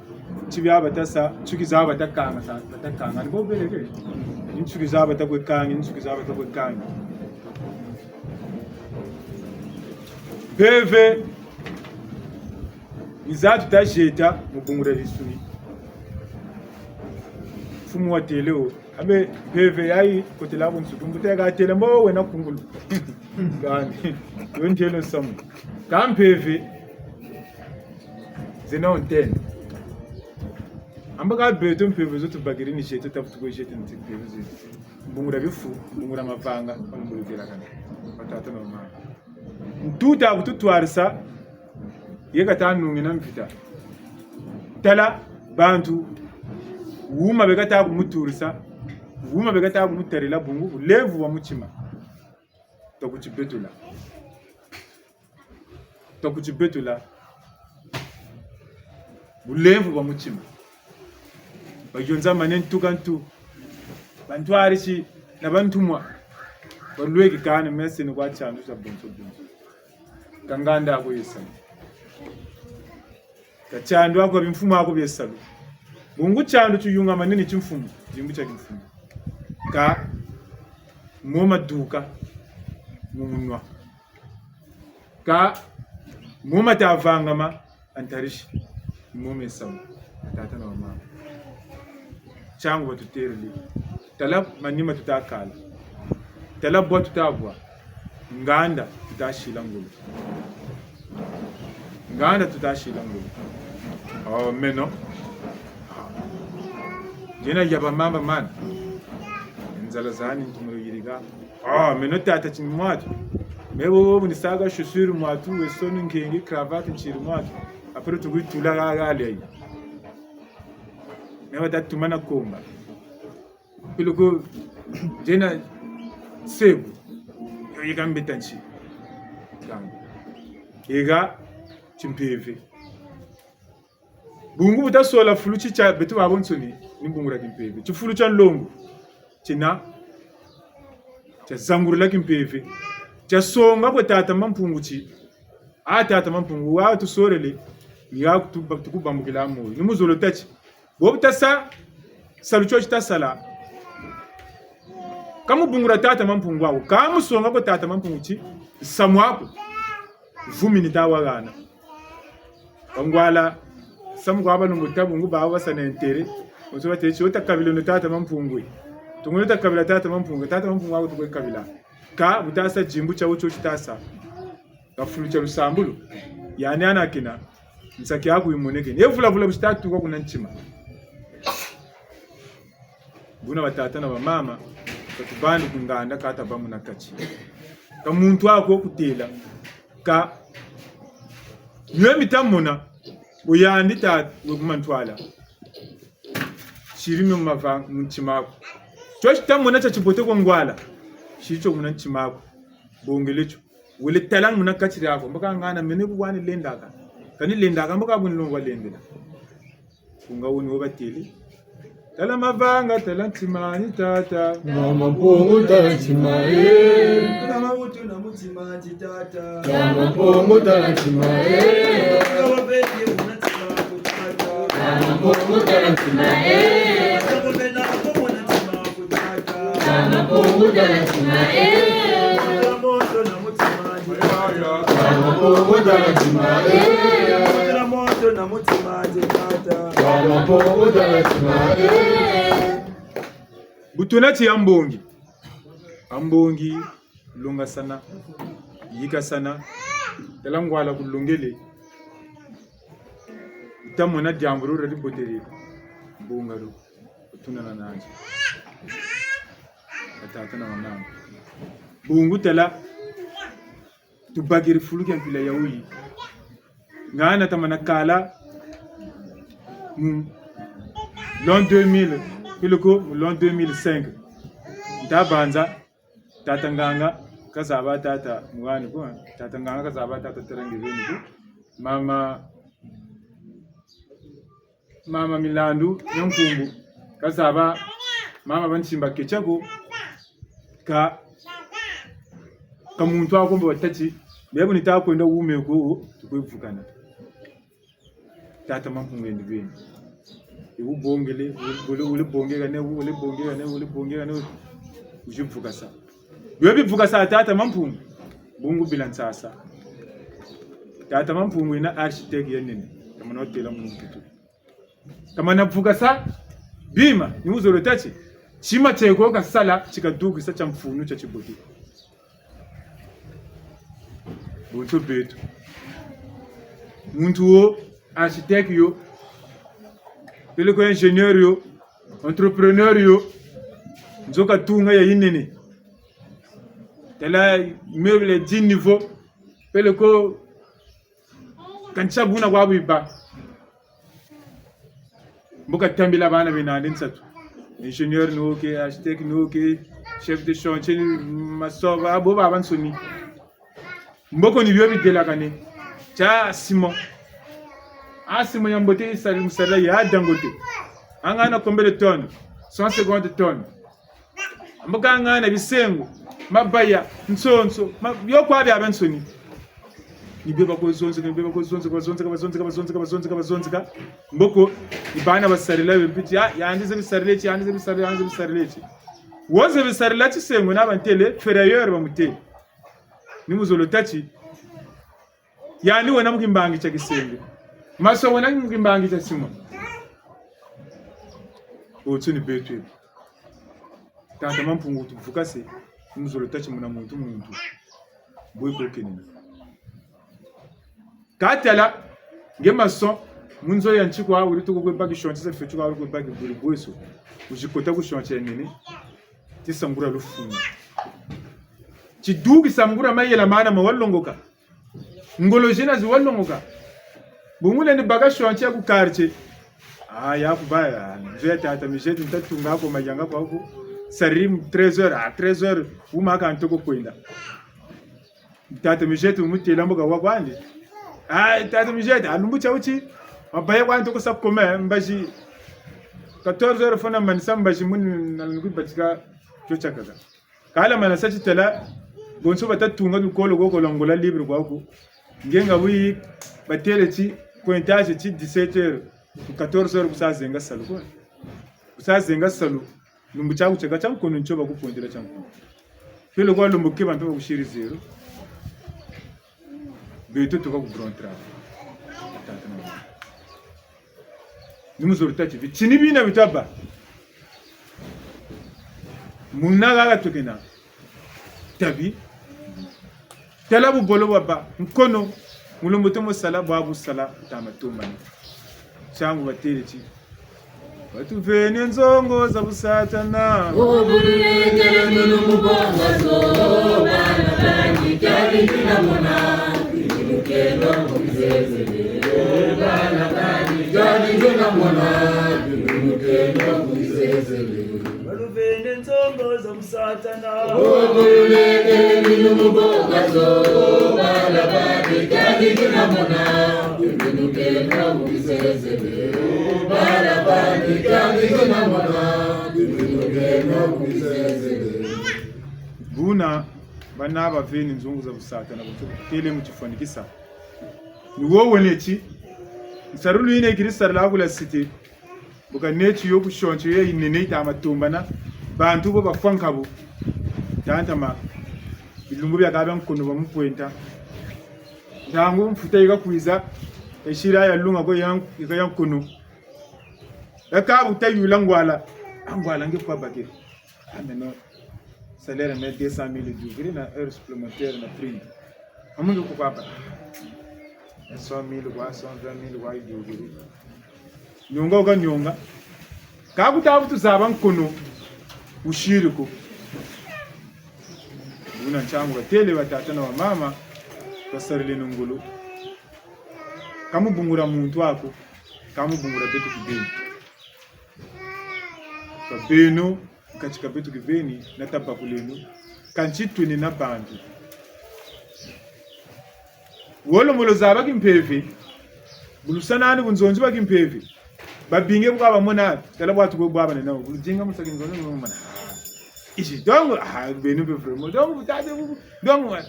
Ti bia bata sa, nsuki za bata kanga sa, bata kanga. Ni bo bele ke. Ni nsuki za bata kwe kanga, ni nsuki za bata kwe kanga. Mpeve ni za tuta zieta mu bungu dia bisuni. Mfumu watêle wo. Abe mpeve yayi kotela ku nsuki. Mbuta ya katêle mbo wena kungulu. Ngani. Yo ntelo samu. Kâ mpeve zena wo ntene. Amba kâ beto mpeve zo tubakiri ni zieta, tafutu kwe zieta nti mpeve zeto. Bungu dia bifu, bungu dia mavanga, bambulukelakana. Batata na bamama. Ntu ta kututwarisa, ye kata nungina mvita. Tala, bantu, wuma be kata kumuturisa, wuma be kata kumutarila bungu, bulemvu bwa mutima. Twa kutibetula. Twa kutibetula. Bulemvu bwa mutima. Bayonzamane ntu ka ntu. Bantwarisi na bantumwa. Balweki kani mesi ni kwa tiandu tia bonso bonso. Ka nganda ko yesa. Ka tiandu ako, bimfumu ako biesalu. Bungu tiandu tiyungamane ni timfumu, dimbu tia kimfumu. Ka mo maduka mu munwa. Ka mo mata vangama, antarisi, mo mesamu, batata na bamama. Tiangu batutêlele. Tala manima tuta kala. Tala bwa tuta bwa. Nganda tuta sila ngolo. Nganda tuta sila ngolo. Oh, meno. Ah. Yena ya bamama mana. Nzala zani ntumuro yirika. Ah, meno tata tini mwatu. Me bo bo ni saka chaussure mwatu, weso ni nkenge, cravate ntiri mwatu. Après tukuyitula ha, ha, leyi. Me bata tumana komba. Peleko, yena sebu. Yo yeka mbeta nti. Kanga. Yeka timpeve. Bungu buta sola fulu ti tia beto babonsoni, ni bungu dia timpeve. Tifulu tia nlongo. Tina. Tia zangulula kimpeve. Tia songa kwe tata Mampungu ti. A tata Mampungu, wa tusolele. Ni ya kutuba-, tukubambukila moyo. Ni muzolo tâ ti. Bo buta sa, salu tio tita sala. Ka mu bungu dia tata Mampungu wawu. Ka mu songa kwe tata Mampungu ti. Nsamu aku. Vumi nita wa hana. Bangwala, samu kwa balongo ta bungu bawu basa na intérêt. Bonso batêle ti, wuta kabileno tata Mampungu. Tungu wuta kabila tata Mampungu, tata Mampungu waku tukwe kabila. Ka, buta sa dimbu tiawu tio tita sa. Ka fulu tia lusambulu. Yandi hana kena, nsaki aku yimonekene. Ye vula vula bu tita tuka kuna ntima. Buna batata na bamama, ka tubandi ku nganda ka tabâ muna kati. Ka muntu ako kutêla, ka mio mita mona, wo yandi ta we ku mantwala. Siri mio mava mu ntima aku. Tio tita mona tia tibote kwa ngwala. Siri tio muna ntima aku. Bongele tio. Wele tala muna kati diaku. Mbaka ngana mene bu wani lendaka. Kani lendaka mbaka bu ni longo lendela. Kunga wuni wo batêle. Tala mavanga, tala ntima ni tata. Mama Mpungu, tala ntima, eh. Tala makutu na mutima ti tata. Mama Mpungu, tala ntima, eh. Tala mabebi muna ntima ku tata. Mama Mpungu, tala ntima, eh. Tala mabela muna ntima ku tata. Mama Mpungu, tala ntima, eh. Tala moto na mutima ti tata. Mama Mpungu, tala ntima, eh. Tala moto na mutima ti tata. Mama Mpungu, tala ntima, eh. Bu tuna ti ya mbongi. A mbongi, longasana, yikasana, tala ngwala kulongele. Wuta mona diambu dio dia dibotele, mbonga dio, wutunana nandi. Batata na bamama. Bungu tala, tubakiri fulu kia mpila ya wuyi. Ngana tamana kala, mu l'an deux mille, peleko mu l'an deux mille cinq. Nta banza, tata nganga, kazaba tata Muhani ko, tata Nganga kazaba tata Teranga Beni ko. Mama, mama Milandu Nyankungu kazaba mama Bansimba Ketia ko. Ka, ka muntu ako mbo watâ ti, bebu ni ta kwenda wume ko, tukwe vukana. Tata Mampungu yandi beni. Iwu bongele, wule, wule bongele ne, wule bongele ne, wule bongele ne, wuzi vukasa. Bio bi vukasa tata Mampungu, bungu bila nsasa. Tata Mampungu yina architecte ya nene, kamana wutêla mu mputu. Kamana vukasa bima, ni wuzolo tâ ti, tima tieko kasala, ti kadukisa tia mfunu tia tibote. Bonso beto. Muntu wo, architecte yo, peleko ingénieur yo, entrepreneur yo, nzo katunga ya yinene. Tala immeuble dix niveaux, peleko kanisa buna kwa bwiba. Mbo katambila bana bena nandi nsatu. Ingénieur ni wo ke, architecte ni wo ke, chef de chantier ni, maçon, ba, bo babansoni. Mboko ni bio bidelakane. Tia ciment. A ciment ya mbote yisari mu sarila ya Dangote. Angana combien de tonnes? Cent cinquante tonnes. Mbo kangana bisengo, mabaya, nsonso, ma, bio kwa biabiansoni. Ni bio bakwe zonzeka, ni bio bakwe zonzeka, bazonzeka, bazonzeka, bazonzeka, bazonzeka, bazonzeka. Mboko, ni bana basarila be mpiti, ah, yandi ze bisarila ti, yandi ze bisarila, yandi ze bisarila ti. Wo ze bisarila tisengo na bantêle, ferrailleur bamutêle. Ni muzolo tâ ti, yandi wena mu kimbangi tia kisengo. Maçon wena mu kimbangi tia ciment. Otio ni beto ebi. Tata Mampungu tuvukase, muzolo tâ ti muna muntu muntu. Bwe ko kenina. Katala, nge maçon, mu nzo ya nti kwa, wuri toko kwe baki chantier sa feti kwa, wuri kwe baki buri bweso. Wuzi kota ku chantier ya nene. Ti sangura lufungu. Ti duki sangura mayela mana ma walongoka. Ngolo zina zi walongoka. Bungu lendi baka chantier ku quartier. Ah, ya kubaya. Nzo ya tata Mijeti nta tunga ko mayanga kwa ko. Sariri mu treize heures, ah, treize heures. Wuma ka ntoko kwenda. Tata Mijeti wumutêla mbo kawa kwandi. Ah, tata Mijeti, ah, lumbu tia wuti. Mabaya kwa ntoko sa kome, mbazi. Quatorze heures fona manisa mbazi muni na nukwi batika kio tiakaka. Kala mana sa ti tala, bonso bata tunga lukolo koko lwa Angola Libre kwaku. Nge nga bwe batêle ti, pointage ti dix-sept heures, ku quatorze heures kusa zenga salu ko. Kusa zenga salu, lumbu tiaku tiaka tia nkono ntio bakupointela tia nkono. Peleko lumbu ke bantu bakusiri zéro. Beto tuka ku grand travail. Tata na mama. Ni muzolo tâ ti, bitini bina bitaba. Muna haha tukena. Tabi. Tala bubolo bwaba. Nkono. Mulombo tomo sala, bwabu sala, tama tomani. Ntiangu batêle ti. Batuvene nzongo za busatana. Obululekele minu mu bonga zo, bana bani, kadi dina mona, binu keno mu bizezele. Bana bani, kadi dina mona, binu keno mu bizezele. Baluvene nzongo za Satana. Obululekele minu mu bonga zo, bala bani kadi dina mona, biminu keno mu bizezele. Bala bani kadi dina mona, biminu keno mu bizezele. Buna, bana baveni nzongo za busatana, buntu kutele mu tifwanikisa. Ni wo wene ti, nsarulu yina yikiri sarila ku la cité. Bu kaneti yo ku sionso yo yayinene yita matombana, bantu bo bafwa nkabu. Tantama, bilumbu biakaka bia nkono bamupwenta. Ntangu mfuta yikakwiza, esila yalunga ko ya, yika ya nkono. Yakabu ta yula ngwala. Ah, ngwala nge kwa bake. Ah, mais non. Salaire mais deux cent mille diugri na heure supplémentaire na prime. Amundu ku papa. Cent mille kwa, cent vingt mille kwa diugri. Nionga wuka nionga. Ka ku ta vutu zaba nkono wusiri ko. Buna ntiangu batele batata na bamama, basarileno ngolo. Ka mu bungula muntu aku, ka mu bungula beto kibeni. Ka beno, kati ka beto kibeni, na tabakuleno. Kansi twena bantu. Wolo molo zaba kimpeve. Bu lusa nandi bunzonzi bwa kimpeve. Babingi bu kabamona, tala bwatu bwe bwabana nawu. Bu ludinga musa kinzonzi bamona. Ici, donc, ah, beno mpe vraiment. Donc, bu tata, bu, bu, donc, ouais.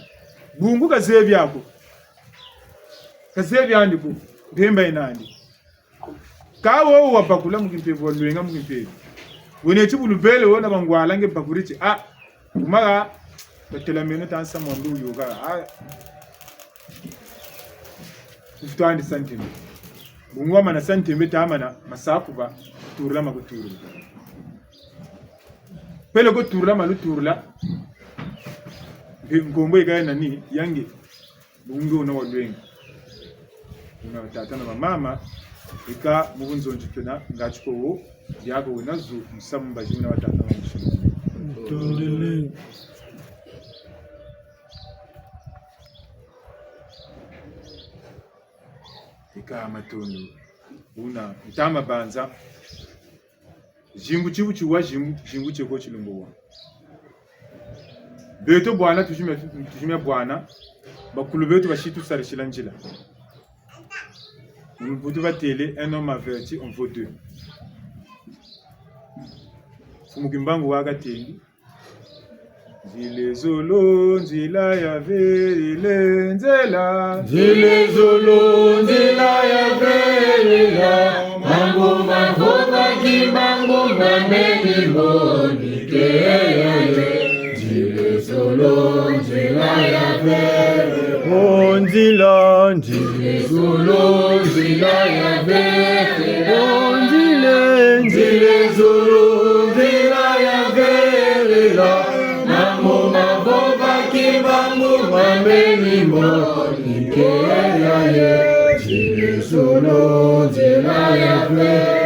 Bungu kazebi ako. Kazebi andi ko. Mpemba yena andi. Kâ wo wabakula mu kimpeve, walwenga mu kimpeve. Wena ti bu lubele wena bangwala nge bakuri ti, ah, kumaka, batela meno ta nsamu wa mbi wuyoka, ah. Mvutu andi sa ntembe. Bungu wamana sa ntembe tamana, masakuba, turula ma kuturula. Peleko turula ma luturula, mpe nkombo yika ya nani, ya nge. Bungu wuna walwenga. Wuna batata na bamama, ika mu bunzonzi twena, ngati ko wo, diako wena zu, musamu mbazi wuna batata na bamama. Tondele. Ika matondo, wuna, ntama banza. Zingu ti bu tiwa, zingu, zingu tieko tilumbu wa. Beto bwana, tuzimia, tuzimia bwana, bakulu beto basi tusarisila nzila. Mu mputu batele, un homme averti en vaut deux. Mfumu Kimbangu wa katengi, nzila zolo, nzila ya velela, nzila. Nzila zolo, nzila ya velela, mambu mavovaki, mambu mameni monika ye. Nzila zolo, nzila ya velela. Oh, nzila, nzila. Nzila zolo, nzila ya velela. Oh, nzila, nzila zolo, nzila ya velela. Mambu mavovaki, mambu mameni monika ye. Nzila zolo, nzila ya velela.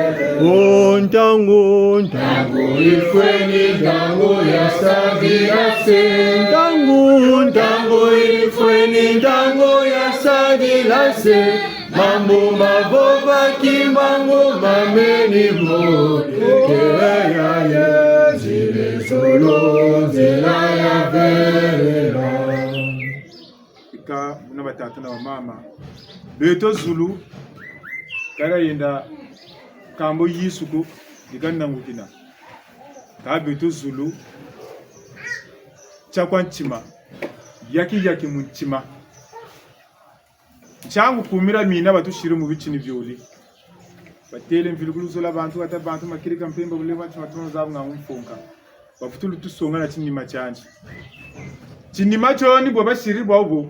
Oh, ntangu, ntangu. Ntangu yifweni, ntangu ya sadila se. Ntangu, ntangu yifweni, ntangu ya sadila se. Mambu mavovaki, mambu mameni monika ye. Nzila zolo, nzila ya velela. Ika, buna batata na bamama. Beto zulu, kaka yenda kambo Yezu ko, dika nangukina. Kâ beto zulu, tia kwa ntima, yaki yaki mu ntima. Ntiangu kumira mina batusiri mu bitini biole. Batele mvili ku luzola bantu, kata bantu makirika mpemba, bule bantu matuma zabu ngangu mfonka. Bavutulu tusonga na tinima tiandi. Tinima tio ni bwa basiri bwabu.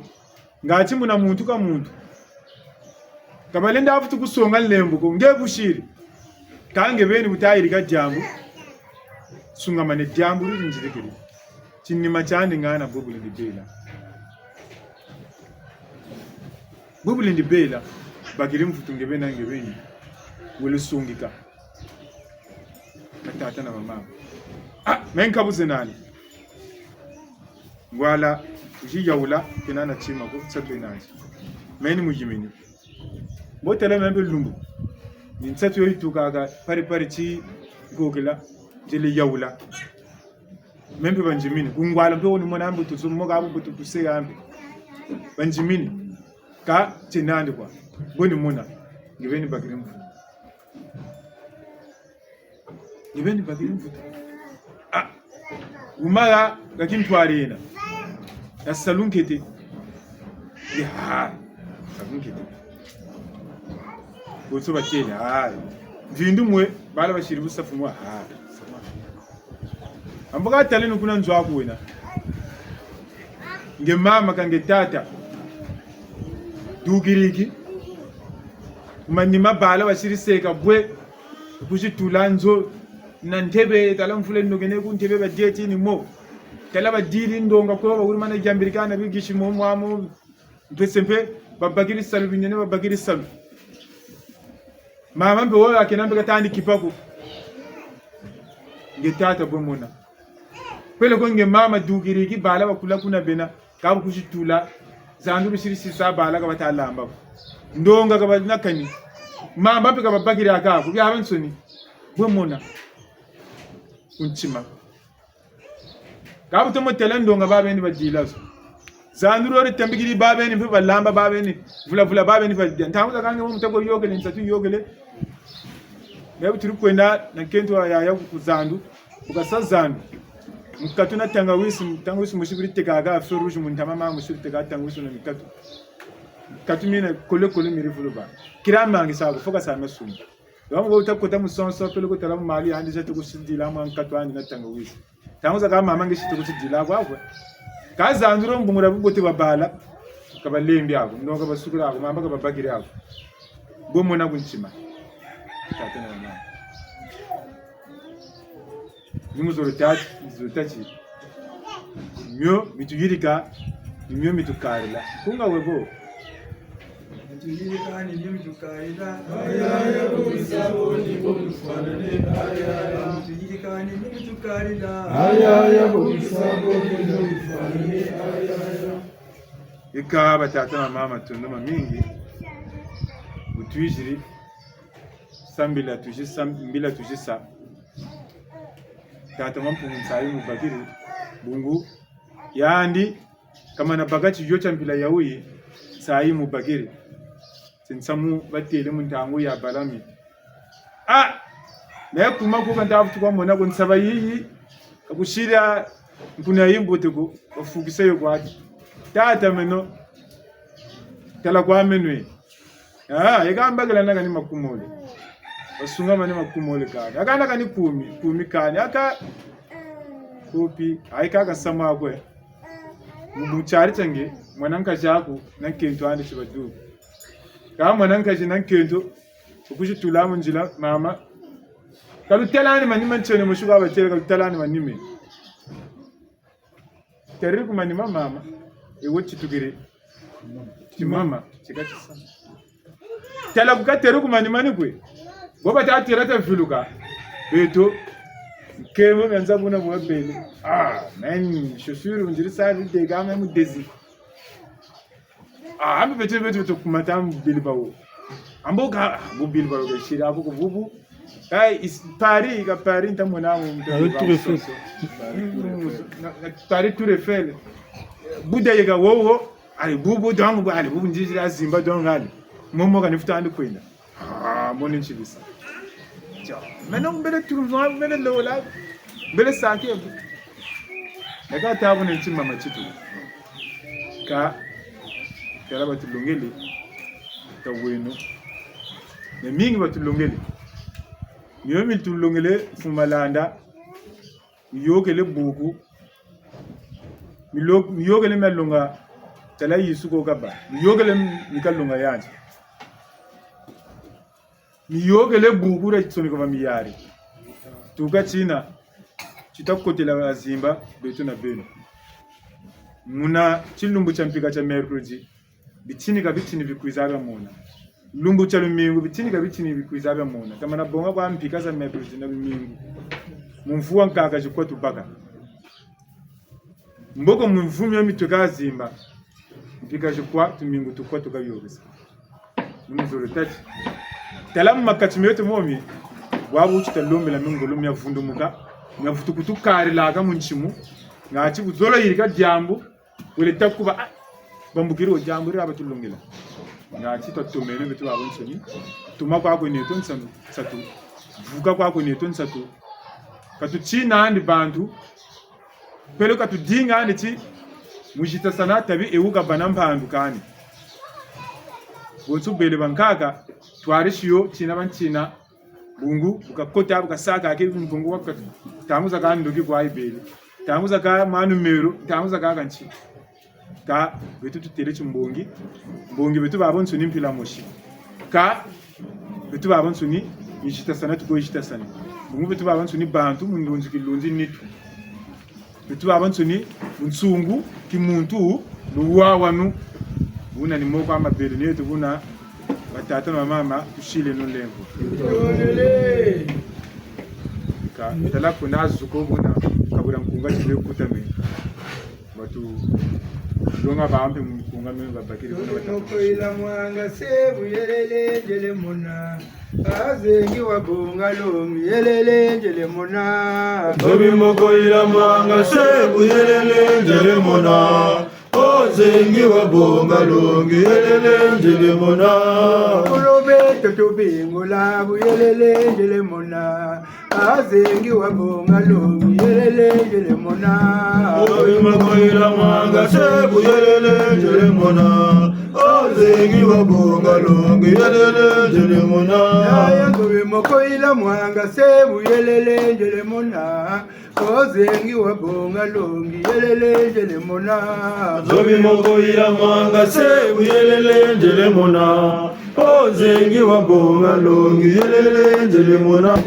Ngati muna muntu ka muntu. Ka balenda vutu kusonga nlembo ko, nge busiri. Kâ nge beni bu tayirika diambu. Sungamane diambu didi nzirikiri. Tinima tiandi ngana bwe bulendi bela. Bwe bulendi bela, bakiri mvutu nge beni na nge beni. Wele sungika. Batata na bamama. Ah, me nkabuze nani? Ngwala, wizi yawula, kena na tima ko, nsatu yena nandi. Me ni muyimini. Mbo tala me mpe lumbu. Ni nsatu yo yitukaka, pari pari ti gogela, nzele yawula. Me mpe banzimini. Ku ngwala mpe wo ni mona mbutu zo, mo ka bu mbutu tuse ya mpe. Banzimini. Kâ tie nandi kwa. Bo ni mona. Nge beni bakiri mvutu. Nge beni bakiri mvutu. Ah. Wumara, kaki ntwari yena. Ya salu nkete. Ya, salu nkete. Bonso batele, ah. Mvindu mwe, bala basiri bu safu mwa, ah. Ambo ka tala ni kuna nzo aku wena. Nge mama ka nge tata. Dukiriki. Manima bala basiri seka bwe. Kusi tula nzo na ntebe, tala mvula nokene ku ntebe badieti ni mo. Tala badiri ndonga ko, bawuri mana yambirika na bigisi mo mwa mo. Mpese mpe, babakiri salu binene, babakiri salu. Mama mpe wo akena mpe katandi kipa ko. Nge tata bwe mona. Peleko nge mama dukiriki bala bakula kuna bena, ka bu kusi tula, zandu bisiri sisa bala ka bata lamba ko. Ndonga ka bana kani. Mama mpe ka babakiri aka ko, biabiansoni. Bwe mona. Ku ntima. Ka bu tomo têla ndonga babeni badila zo. Zandu dio ditambikiri babeni mpe balamba babeni. Vula vula babeni badila. Ntangu zakaka nge mu mutako yôkele, nsatu yôkele. Meno bu tiri kwenda na nkento ya, ya ku zandu. Bu kasa zandu. Mukatu na tangawisi, tangawisi musi biri tekaka, feu rouge mu ntama ma musi biri teka tangawisi na mikatu. Mikatu mina kole kole miri vuluba. Kira mangi sa ko, foka sa masumba. Wa mu wuta kota mu sonso, peleko tala mu mali, andi sa tukusidila mwa nkatu andi na tangawisi. Ntangu zakaka mama nge si tukusidila kwa kwe. Ka zandu dio mbungula bubote babala, ka balembi ako, ndonga ka basukula ako, mamba ka babakiri ako. Bo mona ku ntima. Tata na mama. Ni muzolo tâ ti, muzolo tâ ti. Mio mi tuyirika, ni mio mi tukarila. Kunga we bo. Mi tuyirika ni mio mi tukarila. Aya, aya, bo bisabo ni bo tufwanane. Aya, aya. Mi tuyirika ni mio mi tukarila. Aya, aya, bo bisabo ni bo tufwanane. Aya, aya. Eka batata na mama, matondo mamingi. Bu twiziri. Sambila tuzi sa, mbila tuzi sa. Tata Mampungu nsayi mubakiri, bungu yandi kamana baka tiyo tia mpila ya wuyi, nsayi mubakiri. Ti nsamu batêle mu ntangu ya balami. Ah! Me kuma ko ka nta vutu kwa mona ko nsaba yiyi, ka kusila nkuna yi mbote ko, bafukisa yo kwa ti. Tata meno, tala kwa meno e. Ah, yeka mbakila na kani makumole. Basungamane makumole kani. Aka na kani kumi, kumi kani. Aka kopi, ayi kaka sama kwe. Mu tiari tiange, mwana nkazi aku, na nkento andi tibaduka. Ka mwana nkazi na nkento, wukuzi tula mu nzila, mama. Ka lutalani manima ntiene musuka batêle, ka lutalani manima. Têle ku manima mama, ewo titukiri. Ti mama, tika tisa. Tala ku katêle ku manima ni kwe. Bo bata têla ta viluka. Beto, nkembo mia nza buna bwa bele. Ah, man, chaussure, on dirait ça, le dégât, même désir. Ah, ambi beto, beto, beto, kumata mu bili bawu. Ambo ka, ah, mu bili bawu, ka siri, abo ko bubu. Ka is-, Paris, ka Paris, nta mona mu, nta mona mu, Tour Eiffel. Na, na Paris, Tour Eiffel. Buda yeka wowo, ali bubu, donc, ali bubu, ndizila zimba, donc, ali. Momo ka nifuta andi kwenda. Ah, moni ntibisa. Tiens, maintenant, mbele trouver, mbele lola, mbele sake. Naka tabu ne ntima matitu. Ka, kala batulongele, taweno. Ni mingi batulongele. Mio mi tulongele, Mfumu Malanda, miyôkele buku. Milo-, miyôkele mialonga, tala Yezu ko kaba. Miyôkele mi-, mikalonga yandi. Miyôkele buku dia tisonika ba miyari. Tuka tina, tita kotela bazimba, beto na beno. Muna tilumbu tia mpika tia mercredi, bitini ka bitini bikwiza bia mona. Lumbu tia lumingu, bitini ka bitini bikwiza bia mona. Tamana bonga kwa mpika za mercredi na lumingu. Mu mvu wa nkaka zikwa tubaka. Mboko mu mvu mio mi tweka zimba. Mpika zikwa, tumingu tukwa tuka yôkesa. Ni muzolo tâ ti. Tala mu makati meto momi. Bwabu tita lombela mi ngolo mia vundumuka. Mia vutu kutukarilaka mu ntima. Ngati bu zolo yirika diambu. Wele ta kuba, ah, bambukiri wo diambu dia batulongela. Ngati twatomene beto babansoni. Tuma kwa kwe neto nsanu, nsatu. Vuka kwa kwe neto nsatu. Ka tutina andi bantu. Peleko ka tudinga andi ti, mu zitasana tabi ewu kabâ na mpandu kani. Bonso bele bankaka, twarisi yo, tina bantina. Bungu, bu kakota, bu kasaka, ke mpungu wa katu. Ntangu zakaka ndoki kwa yibele. Ntangu zakaka ma numéro, ntangu zakaka nti. Ka, beto tutêle ti mbongi. Mbongi beto babansoni mpila mosi. Ka, beto babansoni, ni zitasana tuko zitasana. Bungu beto babansoni bantu, mu ndunzi kilunzi nitu. Beto babansoni, bunsungu, kimuntu, luwawanu. Buna ni moko a mabele, neto buna, batata na bamama, tusileno nlemvo. Ka, tala kuna zuko buna, kabula nkunga tile kutame. Batu, Longa bampe mu nkunga meno babakiri kuna. Ntobi moko yila mwanga se buyelele nzele mona. Azengi wa bonga longi yelele nzele mona. Ntobi moko yila mwanga se buyelele nzele mona. Ozengi wa bonga longi yelele nzele mona. Kulobe toto bingola buyelele nzele mona. Azengi wa bonga longi yelele nzele mona. Ntobi moko yila mwanga se buyelele nzele mona. Ozengi wa bonga longi yelele nzele mona. Yaya ntobi moko yila mwanga se buyelele nzele mona. Ozengi wa bonga longi yelele nzele mona. Ntobi moko yila mwanga se buyelele nzele mona. Ozengi wa bonga longi yelele nzele mona.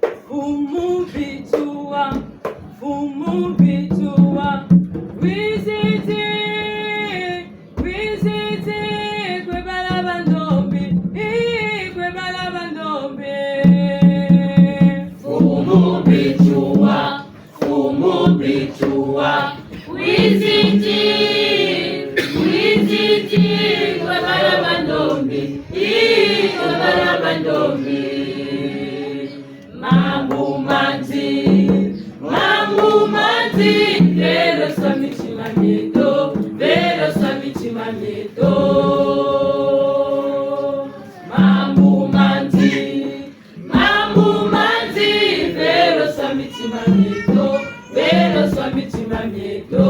Mfumu Bitsua, Mfumu Bitsua, wiziti, wiziti, kwe bala ba ndombi, ii, kwe bala ba ndombi. Mfumu Bitsua, Mfumu Bitsua, wiziti, wiziti, kwe bala ba ndombi, ii, kwe bala ba ndombi. Mambu mandi, mambu mandi, velo sa mitima mieto, velo sa mitima mieto. Mambu mandi, mambu mandi, velo sa mitima mieto, velo sa mitima mieto.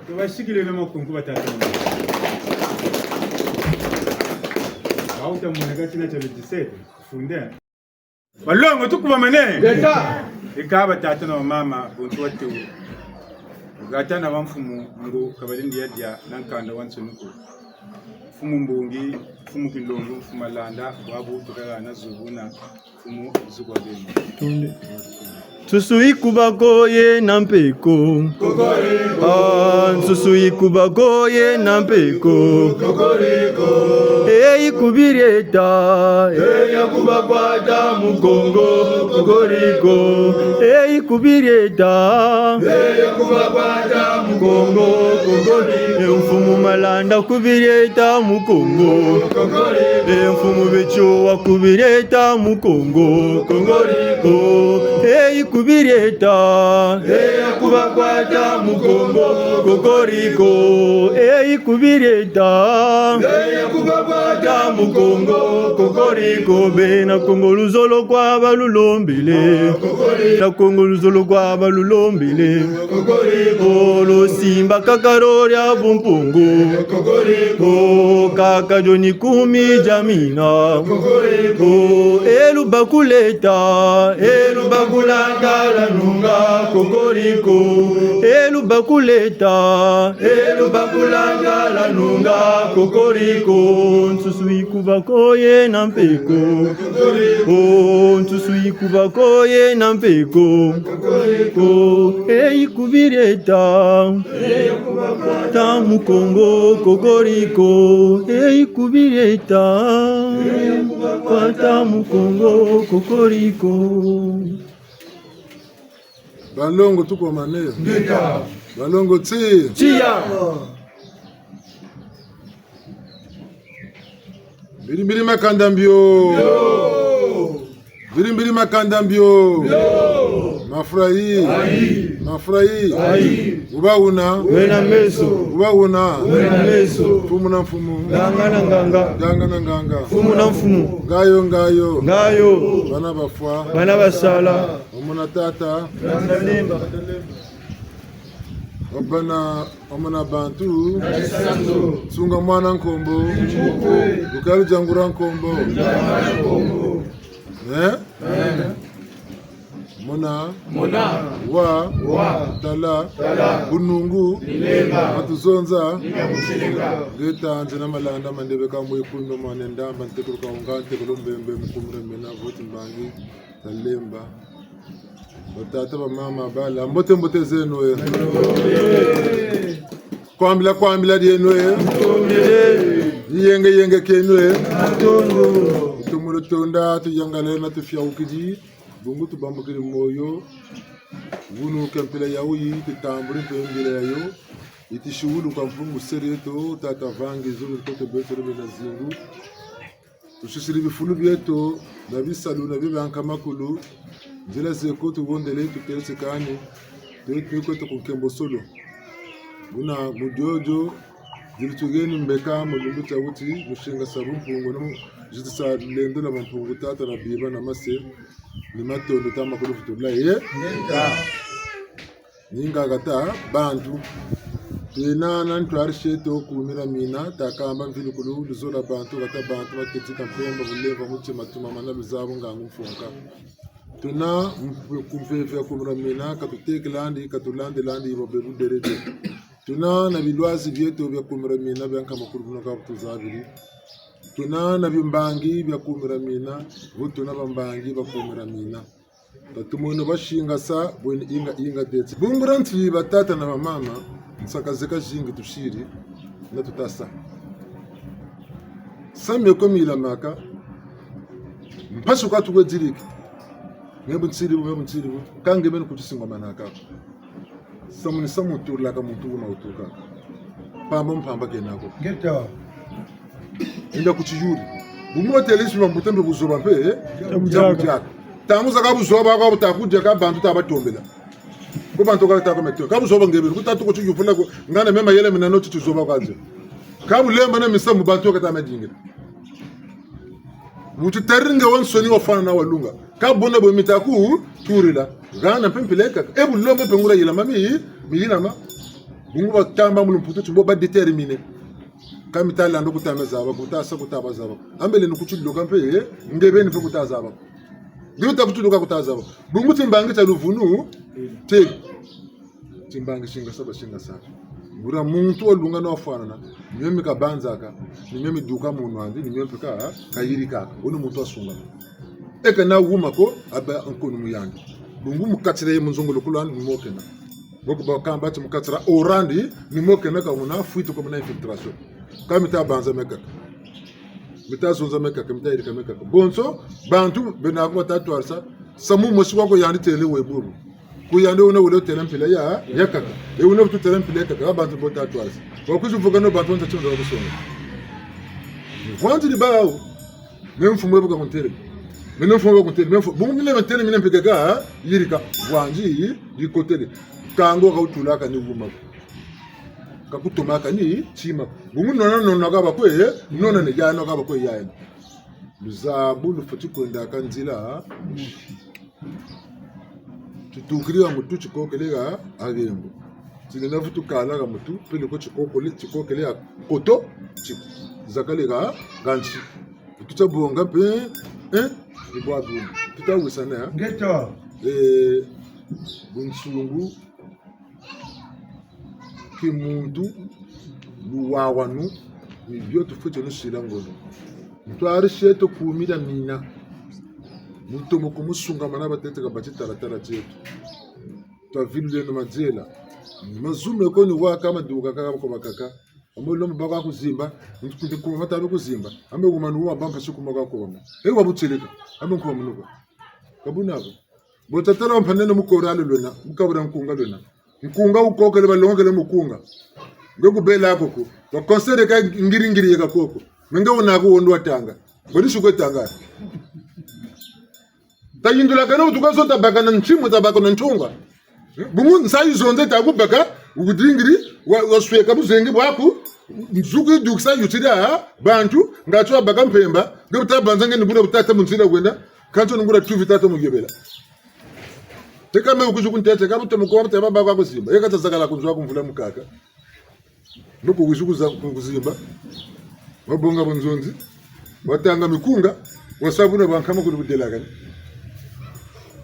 Tubasikilele makonko batata. Bauta mwana kati na tshalo dix-sept, funde. Balongo, tukubamane. Ngeta. Eka batata na bamama, bonso wa tewu. Gata na bamfumu, ngo kabalendi ya dia na nkanda wa nsoni ko. Mfumu Mbongi, Mfumu Kinlongo, Mfumu Malanda, bwabu tukala na zubu na Mfumu Zukwa Beni. Tunde. Nsusu yikuba ko yena mpe ko. Ah, nsusu yikuba ko yena mpe ko. E yikubiri eta. E yakuba kwata mukongo. Kokoriko. E yikubiri eta. E yakuba kwata mukongo. Kokoriko. E mfumu Malanda kubiri eta mukongo. Kokoriko. E mfumu Betio wa kubiri eta mukongo. Kokoriko. E yikubiri eta. E yakuba kwata mukongo. Kokoriko. E yikubiri eta. E yakuba kwata mukongo. Kokoriko. Bena Kongo luzolo kwa balulombele. Kokoriko. Na Kongo luzolo kwa balulombele. Kokoriko. Lusimba kakalo dia bumpungu. Kokoriko. Kaka dio ni kumi dia mina. Kokoriko. E lubakula eta. E lubakula ngala nunga. Kokoriko. E lubakula eta. E lubakula ngala nunga. Kokoriko. Nsusu yikuba ko yena mpe ko. Oh, nsusu yikuba ko yena mpe ko. Kokoriko. E yikubiri eta. E yakuba kwata mukongo. Kokoriko. E yikubiri eta. E yakuba kwata mukongo. Kokoriko. Balongo, tukomane. Ngeta. Balongo, tsi. Tiya. Mbiri mbiri makanda mbio. Mbiri mbiri makanda mbio. Mafrayi. Ayi. Mafrayi. Ayi. Wuba wuna. Wena meso. Wuba wuna. Wena meso. Mfumu na mfumu. Nganga na nganga. Nganga na nganga. Mfumu na mfumu. Ngayo, ngayo. Ngayo. Bana bafwa. Bana basala. Wamona tata. Nganga Lemba. Wabana, wamona bantu. Sunga mwana nkombo. Lukali dia nguri nkombo. Eh? Mona. Mona. Wa. Wa. Tala. Tala. Bunungu. Ni lemba. Matuzonza. Ni mia kutilinga. Ngeta nzena Malanda mandebe ka mwe kumi mane ndamba ntekolo ka unga ntekolo mbembe mukumira mena voti mbangi. Talemba. Batata, bamama, bala, mbote mbote zeno e. Kwambila kwambila dieno e. Yenge yenge kieno e. Tumu lutonda, tuyangalele na tufiawukidi. Bungu tubambukidi moyo. Wunu ke mpila yawu yi, tutambuli mpe mbila yayo. Yi tusiwulu kwa Mpungu Seri eto, tata vangi zulu ntoto beto lebe na zingu. Tusisiri bifulu bieto na bisalu na bibia nkama kulu, nzila zeko tuhondele tutelese kani, twe-, twekweto ku nkembosolo. Buna mu diodio, diri tugeni mbeka mu lumbu tia wuti, mu singasa bumpungu, no mu zitisa lulendo lwa bampungu tata na biba na mase, ni matondo tama kulu futula ye. Ngeta. Ninga kata bantu. Twena na ntwari sieto kumira mina, takamba mvilukulu, luzola bantu, kata bantu, baketi ka mpemba, bulemba, mutima, tumamana, luzabu, ngangu, mfunka. Tuna mp-, ku mpeve ya kumira mina, katutekelandi, katulandilandi, ibo bebu derede. Tuna na bilwazi bieto bia kumira mina, bia nkama kulu buna ka butuzabiri. Tuna na bimbangi bia kumira mina, bu tuna bambangi ba kumira mina. Batumwene basingasa, bwene inga, inga tete. Bungu dia nti batata na bamama, nsaka zeka zingi tusiri, na tutasa. Sa meko milamaka, mpasi kwa tukwe diriki. Nge bu nsiri bu, nge bu nsiri bu, ka nge beni kutusingamanaka. Samu ni samu turulaka muntu wuna wutuka. Mpamba mpamba kena ko. Ngeta. Enda ku tiyuri. Bu motele si bambuta mpe buzoba mpe, eh? Tamudiaka. Tamudiaka. Ntangu zaka buzoba kwa buta kudia ka bantu tabatombela. Ko bantu ka ta ko meto. Ka buzoba nge beni, ku ta tu ko tiyufula ko, ngana mema yele mina no ti tuzoba kwa nze. Ka bulemba na misamu bantu ka ta medingila. Mutu tari nge wansoni wafwana na walunga. Ka buna bwe mita ku turila. Hana mpe mpila kaka. E bu lomba mpe nguria yilama mi, mi yilama. Bungu batamba mu lumputu ti bo ba déterminé. Ka mita landa ku ta me zaba, ku ta sa ku ta ba zaba. Ambele ni ku tiloka mpe, eh, nge beni mpe ku ta zaba. Nge ta ku tiloka ku ta zaba. Bungu timbangi tia luvunu, te. Timbangi singasa basingasa. Nguria muntu walunga na wafwanana, ni mio mi kabanzaka, ni mio mi duka mu nwandi, ni mio mpe ka, kayirikaka. Wuna muntu wasungama. E kena wuma ko, aba nkunu mu yandi. Bungu mu katira ye mu nzongolo ku lwandi, ni mo kena. Boko bakamba ti mu katira orandi, ni mo kena ka muna fuite ko muna infiltration. Ka mita banza mekaka. Mita zonza mekaka, mita yirika mekaka. Bonso, bantu, bena ko bata twarisa, samu mosi kwa ko yandi tele we bubu. Ku yandi wuna wele tele mpila ya, ya kaka. E wuna wutu tele mpila ya kaka, bantu bo ta twarisa. Wa kwizi vuka no bantu nza tsinza wa kusonga. Mvwanzi di bawo. Me mfumu ebu ka kuntele. Me mfumu ebu kuntele. Me mfumu, bungu mine kuntele, mine mpe kaka, yirika. Mvwanzi, yikotele. Kango ka wutulaka ni wuma. Ka kutomaka ni tima. Bungu nona nona ka bakwe, nona ni yano ka bakwe yano. Luzabu lufweti kwendaka nzila. Tutukiri ha mutu tikokele ha, ha hembo. Tilenda vutu kala ha mutu, peleko tikokele, tikokele ha koto, ti-, zakale ha, ha nsi. Tuta bonga mpe, eh, ni bwa buni. Tuta wisana, eh? Ngeta. Eh, bunsungu, kimuntu, luwawanu, ni bio tufweti nu sila ngolo. Ntwari sieto kumira mina. Mutomo ku musungamana batete ka bati talatala tieto. Twaviluleno madiela. Mazu meko ni waka maduka kaka ko bakaka. Amo lomba bakwa kuzimba, ndi kuma matabe kuzimba. Ame wuma ni wuma bampa si kuma kwa kuwama. E wa butilika. Ame nkuma munuka. Ka buna ko. Bo tatala wampanene mu korale lwena, mu kabula nkunga lwena. Nkunga wukokele, balongele mukunga. Nge kubela koko. Wa concert ka ngiri ngiri yeka koko. Me nge wuna ko wondo watanga. Boni sukwe tanga. Tayindulakana wutuka zo tabakana ntimu, tabakana ntunga. Bungu nsayi zonze takubaka, wudingiri, wa, wasweka buzengi bwaku, nzuki dukisa yutira, bantu, ngatu wabaka mpemba, nge bu tabanza nge ni buna bu tata mu nzila wena, kanto ni nguria tuvi tata mu yebela. Teka me wukuzu kuntete, ka butomo ko, butomo baba kwa kuzimba. Yeka tazakala ku nzo aku mvula mukaka. Noko wizi kuza-, ku-, kuzimba. Wabonga bunzonzi. Watanga mikunga. Wasabuna bankama kulu budelakani.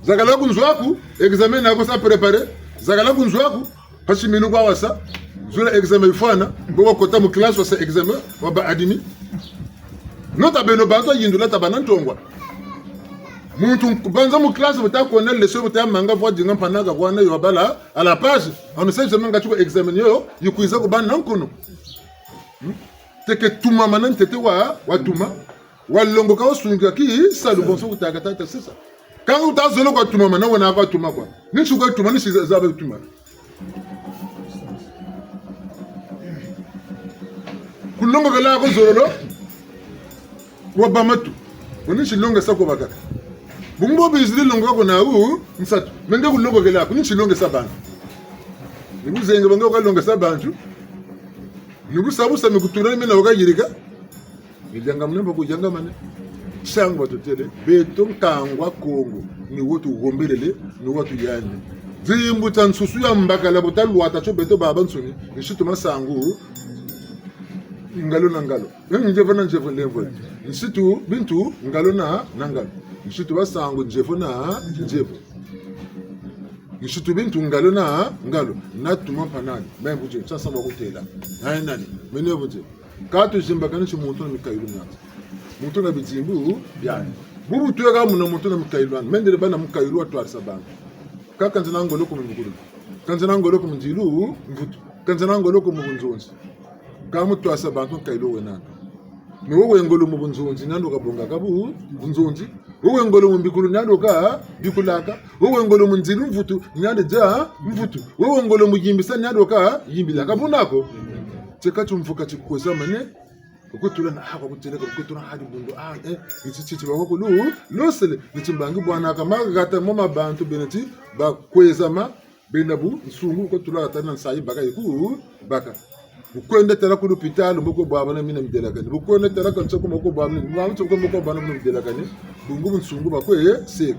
Zakala ku nzo aku, examen nako sa préparer. Zakala ku nzo aku, pasi minu kwa wasa. Zula examen yifwana. Bo wakota mu classe wasa examen, wabâ admis. Nota beno bantu yindula tabana ntongwa. Muntu kubanza mu classe, buta kona leçon, buta manga, vwa dinga mpanaka, vwa na yo bala, à la page. Anu sa examen nga tuko examen yo, yikwiza kubana nkono. Hmm? Teke tumamana ntete wa, watuma. Walongoka wasunga ki, salu bonso kutaka tata sisa. Kanga wuta zolo kwa tumamana, wena kwa tuma kwa. Ni nsuka tuma, ni siza zabe tuma. Kulongokela ko zololo. Kwa ba matu. Bo ni nsilongesa kwa bakaka. Bungu bo biziri longoka ko nawu nsatu. Me nge kulongokela ko, ni nsilongesa bantu. Ni bu zenga ba nge kulongesa bantu. Ni bu sa bu sa mi kutula ni mena waka yirika. Ni dianga mune mbo kudianga mane. Nsangu batutêle, beto nkangu a Kongo, ni wo tuhombelele, ni wo tuyandi. Dimbu tia nsusu ya mbakala bu talwata tio beto babansoni, nsitu masangu, ngalo na ngalo. Eh, nzevo na nzevo, nlemvo. Nsitu bintu, ngalo na, na ngalo. Nsitu basangu, nzevo na, nzevo. Nsitu bintu, ngalo na, ngalo. Na tuma mpanani. Meno bu nze, tia sama kutêla. Nani, nani. Meno bu nze. Ka tuzimbakani ti muntu na mikayulu miandi. Muntu na bidimbu biandi. Bubu tweka muna muntu na mikayulu miandi. Mendele bâ na mukayulu wa twarisa bantu. Ka ka nzena ngolo ku mu mikulu. Ka nzena ngolo ku mu ndilu mvutu. Ka nzena ngolo ku mu bunzonzi. Ka mu twarisa bantu nkayulu wena nandi. Ni wo we ngolo mu bunzonzi, ni yandi kabongaka bu, bunzonzi. Wo we ngolo mu mbikulu, ni yandi kabikulaka. Wo we ngolo mu ndilu mvutu, ni yandi dia mvutu. Wo we ngolo mu yimbisa, ni yandi kayimbilaka. Ka buna ko. Tieka timvuka tikwe zamane. Kutula na, ah, kwa kutêleka, kutula hadi bundu, ah, eh, ni ti, ti, ti, bakulu, losele, ni timbangi bwanaka mahata mo ma bantu bena ti, bakwe zama, bena bunsungu, kutula hata na nsayi baka yiku, baka. Bu kwenda tala ku lupitalu, mbo kwe bwabana mina midelakani. Bu kwenda tala ku nsoko, mbo kwe bwabana, mwa nsoko, mbo kwe bwabana mina midelakani. Bungu bunsungu bakwe seka.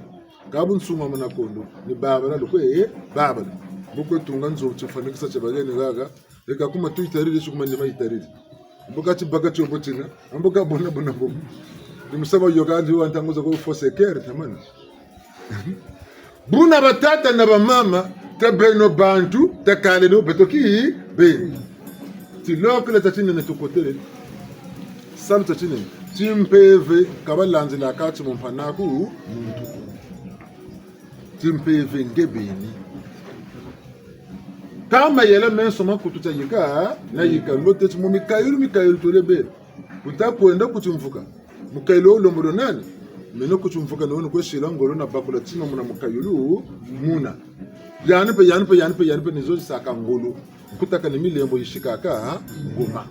Ka bunsungu muna kondo, ni babala lukwe babala. Mbo kwe tunga nzo, tifwanikisa tia baheni haha. Eka kuma tu yitariri, si kuma nima yitariri. Mbo ka tibaka tio bo tina, mbo ka bona bona bo. Ni mu sa ba yôka ndi wa ntangu za ko fausse kere, tamana. Buna batata na bamama, tabeno bantu, takaleno beto kibeni. Tilokela tia tinene tukotele. Salu tia tinene. Timpeve, ka balanzilaka ti mu mpangi'aku muntu. Timpeve nge beni. Ka mayela menso ma kutu tia yika, na yika, mbo teti mu mikayulu, mikayulu tole beni. Wuta kwenda ku timvuka. Mukayulu wo lembolo nani? Meno ku timvuka ni wo ni kwe sila ngolo na bakula tima muna mukayulu muna. Yandi mpe, yandi mpe, yandi mpe, yandi mpe ni zo zisaka ngolo. Nkutaka ni milembo yisikaka, ha? Ngoma.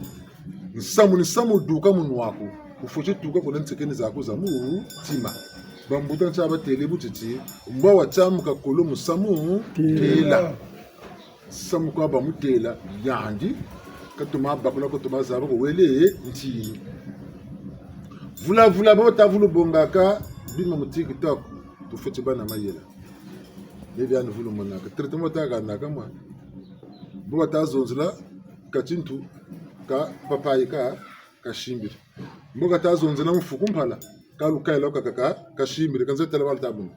Nsamu ni nsamu duka munwa'aku. Wufweti tuka kuna ntekeni zaku za mutima. Bambuta ntia batêle bu ti ti, mbwa wa tiamuka kolo musamu têla. Têla. Samu kwa bamutêla yandi, ka toma bakula ko, toma zaba ko, wele ntinu. Vula vula, bo ta vulu bongaka bima mu TikTok, tufweti bâ na mayela. Ni biandi vulu monaka. Traitement ta hanaka mwa. Bo bata zonzela ka tintu ka papayi ka, kasimbiri. Mbo kata zonzela mfuku mpala, ka lukayila ka, ka, ka, kasimbiri, ka nzo tala bala ta buna.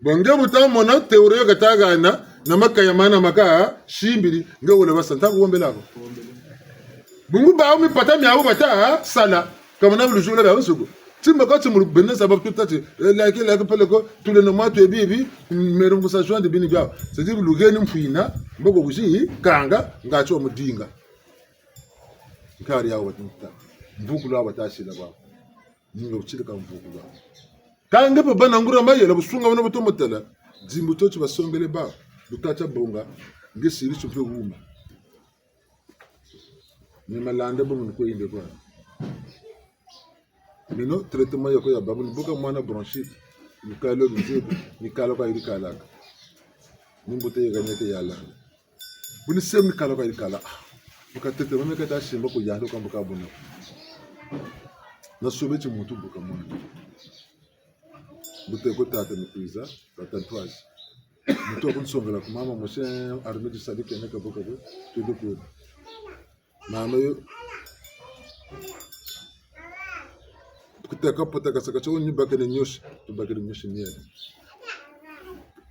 Bon, nge bu ta mona théorie yo kata hana, na makaya mana ma kasimbiri, nge wele basa nta kuhombela ko. Bungu bawu mipata miawu bata sala, ka mona biluzula bia nsuku. Timba ka ti mu bena sa ba tuta ti, eh, like, like, peleko, tuleno mwa twe bibi, mere mu sa joindre bini biawu. C'est-à-dire, lugeni mfwina, mboko kuzi kanga, nga tio mudinga. Nkari yawu bata nta. Mvukulu yawu bata sila bawu. Ninga wutile ka mvukulu yawu. Ka nge mpe bâ na nguria mayela, bu sunga bana bu tomo tala. Dimbu tio ti basongele bawu. Bu ta tia bonga. Nge siri tio mpe wuma. Ni malanda bo mu ni kwe yinde kwa. Meno traitement yoko ya babu ni bu ka mwana bronchite. Ni kalo bizebi, ni kalo ka yiri kalaka. Ni mbuta yeka nete yala. Bu ni semi kala kwa yikala. Ah, bu ka tete, mama kata simba ku yandi kwa mbuka buna. Na sobe ti muntu mbuka mwana. Mbuta ko tata ni kwiza, tata ntwazi. Muntu wa kunsongela ku mama, monsieur Armée du Salut kena kabuka bu, tudu ku. Mama yo. Kutaka potaka saka tio ni bakene nyosi, tubakene nyosi miele.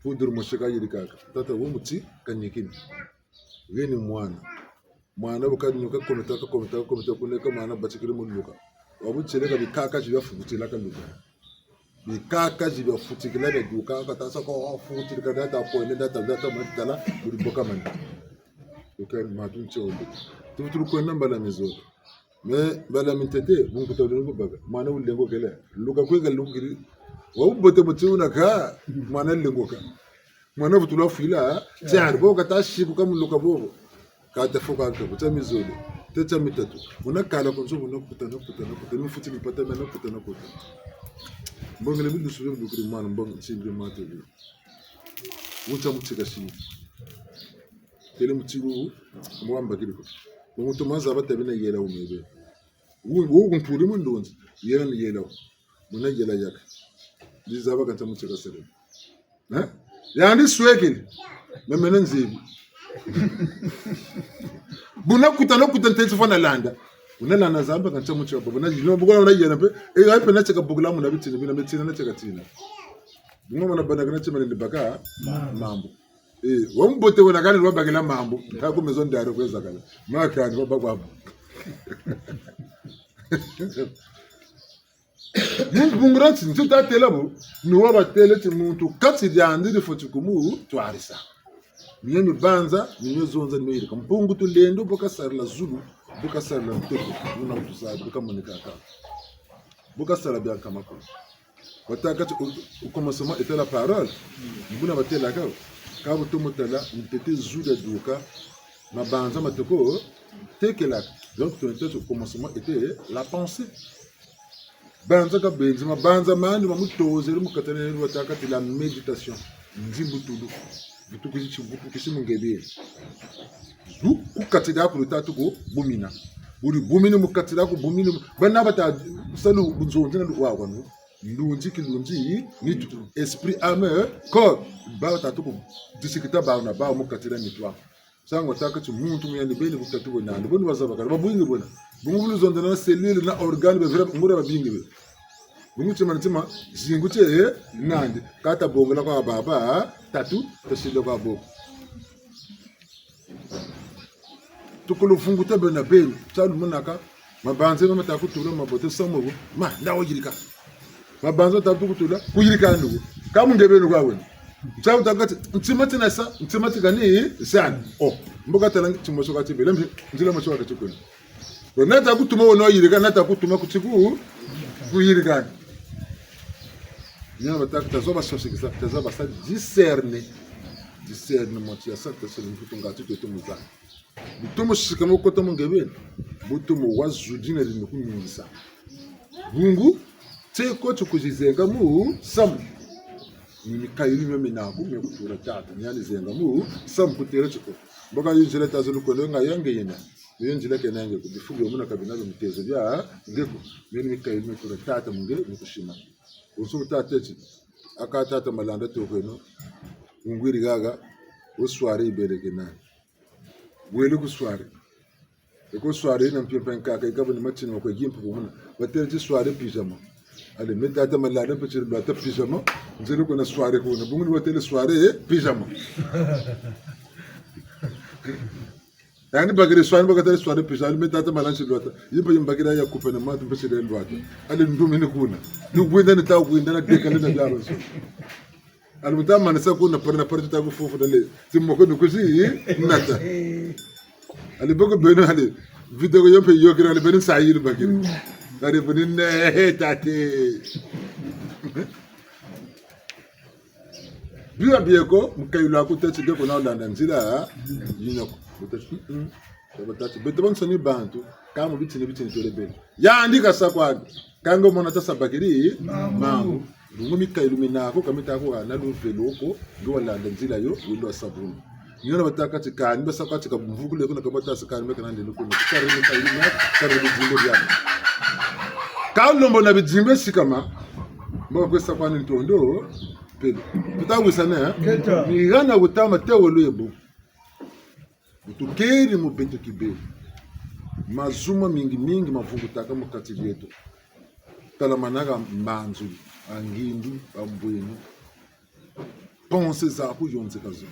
Poudre mosi ka yirikaka. Tata wo muti kanikini. Heni mwana. Mwana bu kanyuka kometa, kometa, kometa, kuneka mwana batikiri mu luka. Wa bu tieleka bikaka ti bia fukutilaka luka. Bikaka ti bia futikila bia duka, kata sa ko fukutilaka data ko ne data, data mwa tala, buri boka mani. Luka matu ntiombe. Tuvutulu kwenda mbala mizole. Mais mbala mintete, bunkuta wulendo baka. Mwana wulengokele. Luka kweka lukiri. Wa wubote muti wuna ka, mwana lengoka. Mwana vutula fwila, tiari, bo kata sikuka mu luka bobo. Kata foka nkabu, tia mizole. Tete ya mitatu. Buna kala ku nzo, buna kuta, na kuta, na kuta. Mifutini mpata, na kuta, na kuta. Mbongele bilusu bia bilukiri mwana, mbonge nsimbi mate bi. Wunta mutika sini. Tele mutiku, mwamba kiri ko. Bo muntu maza bata bina yela wu mebe. Wu, wu kuntuli mu ndonzi, yela ni yela wu. Muna yela yaka. Ndi zaba ka ntia mutika sele. Eh? Yandi swekele. Me mena nzebi. Buna kuta na kuta ntete fwana landa. Buna landa zaba ka ntia mutika baba. Buna yino bukula na yela mpe. E, ya mpe na tieka bukula muna bitini, bina bitini na tieka tina. Bungu mwana bana kana tima nende baka. Mambu. Mambu. Eh, wa mbote wena kani lwa bakila mambu. Ka ku maison d'arrêt kwe zakala. Ma kani wa bakwa. Mu bungu dia nti, nti tatêla bo, ni wa batêle ti muntu kati diandi difweti kumutwarisa. Ni mio mibanza, ni mio zonza, ni mio yirika. Mpungu Tulendo bu kasarila zulu, bu kasarila ntoto, buna bu tusa, bu kamonikaka. Bu kasarila bia nkama ko. Batâka ti au, au commencement était la parole. Ni buna batêlaka, ka bu tomo tala, ntete zulu yaduka, mabanza ma toko tekelaka. Donc, tu entends, au commencement était la pensée. Banza kabenzi, mabanza mandi mamutozele mu kati diandi, batâka ti la méditation. Nzimbutulu. Butukisi, butukisi mu nge beni. Zu ku kati diaku lutatu ko bumina. Buri bumini mu kati diaku bumini. Bana bata salu bunzonzi na luwawanu. Lunzi, kilunzi, nitu. Esprit, âme, corps. Ba batatu ko disikita bawu na bawu mu kati dia nitu aku. Nsangu watâka ti muntu mu yandi beni butatu bwe nandi. Boni bazabakala, babwingi bwena. Bungu bu luzonzela na cellule, na organe, be vrai, ngura babingi be. Bungu tima na tima, zingu tie, eh, nandi. Ka tabongela kwa baba, tatu, tasila kwa bo. Tukulu vunguta bena beni, tialu monaka, mabanza ma mata kutula mabote samu bu, ma, nda wayirika. Mabanza mata kutula, kuyirika ndugu. Ka mu nge beni kwa wena. Tialu taka ti, ntima tina sa, ntima ti kani, sani. Oh, mbo katala timosi ka tibele, mbi, nzila mosi ka tikwena. Wena ta kutuma wena wayirika, na ta kutuma ku tiku, kuyirika. Ni batâka, tazo basosikisa, tazo basa discerner. Discernement, tia sa, tazo mputu ngatu tutu muzana. Bu tomo sikama kota mu nge beni, bu tomo wa zu dina dina kunungisa. Bungu, tie ko ti kuzizenga mu samu. Ni mikayulu mio mina ku, mio kutula tata, ni yandi zenga mu samu kutêla ti ko. Mbo ka yo nzila tazo lukolo nga ya nge yena. Yo nzila kena nge ku, bifu bio muna ka bina bio mitezo bia nge ko. Mio ni mikayulu mio tula tata mu nge, mu kusima. Wonso bu tata ti, aka tata Malanda tokweno, wungwiri haha, wo soirée yibeleke nani. Wele ku soirée. E ko soirée yina mpimpa nkaka, yikabâ ni matini ma kwe yimpu kumuna. Batêle ti soirée pyjama. Allez, me tata Malanda mpe tiri lwata pyjama, nzele kuna soirée kuna. Bungu ni batêle soirée, eh, pyjama. Yandi bakiri soirée, mbo katêle soirée pyjama, allez, me tata Malanda tiri lwata. Yimpa yimbakiri ya kupe na matu mpe tiri lwata. Allez, ndumini kuna. Ni kwinda ni ta kwinda na décalé na biabiansoni. Allez, bu ta manisa kuna, pare na pare ta ku fufu dale. Timoko ni kuzi, nata. Allez, boko beno, allez. Vidéo yo mpe yôkele, allez, beno sa yiri bakiri. Allez, beno ne, he, tate. Biwa bie ko, mukayulu aku tâ ti nge ko na wulanda nzila yina ko. Bu tâ ti, mm, mm. Taba tâ ti, beto bansoni bantu, ka mu bitini bitini twele beno. Yandi kasa kwandi, ka nge wumona tasa bakiri, mambu. Mambu. Bungu mikayulu mina ko, ka mita ku hana luvelo ko, nge walanda nzila yo, wendo wasa bungu. Ni yo na batâka ti kani, basa kwa ti ka mvukulu ko na ka bata sa kani, me ka nandi lukulu. Kari mikayulu mina, kari bidimbu bia. Ka wulembo na bidimbu sikama, mbo kwe sa kwani ntondo, pele. Tuta wisana, eh? Keta. Ni hana wutama te wolo yebu. Bu tukeri mu beto kibeni. Mazu mamingi mingi mavungutaka mu kati dieto. Tala manaka mbanzulu, a ngindu, a mbwenu. Pensée zaku yonzeka zo.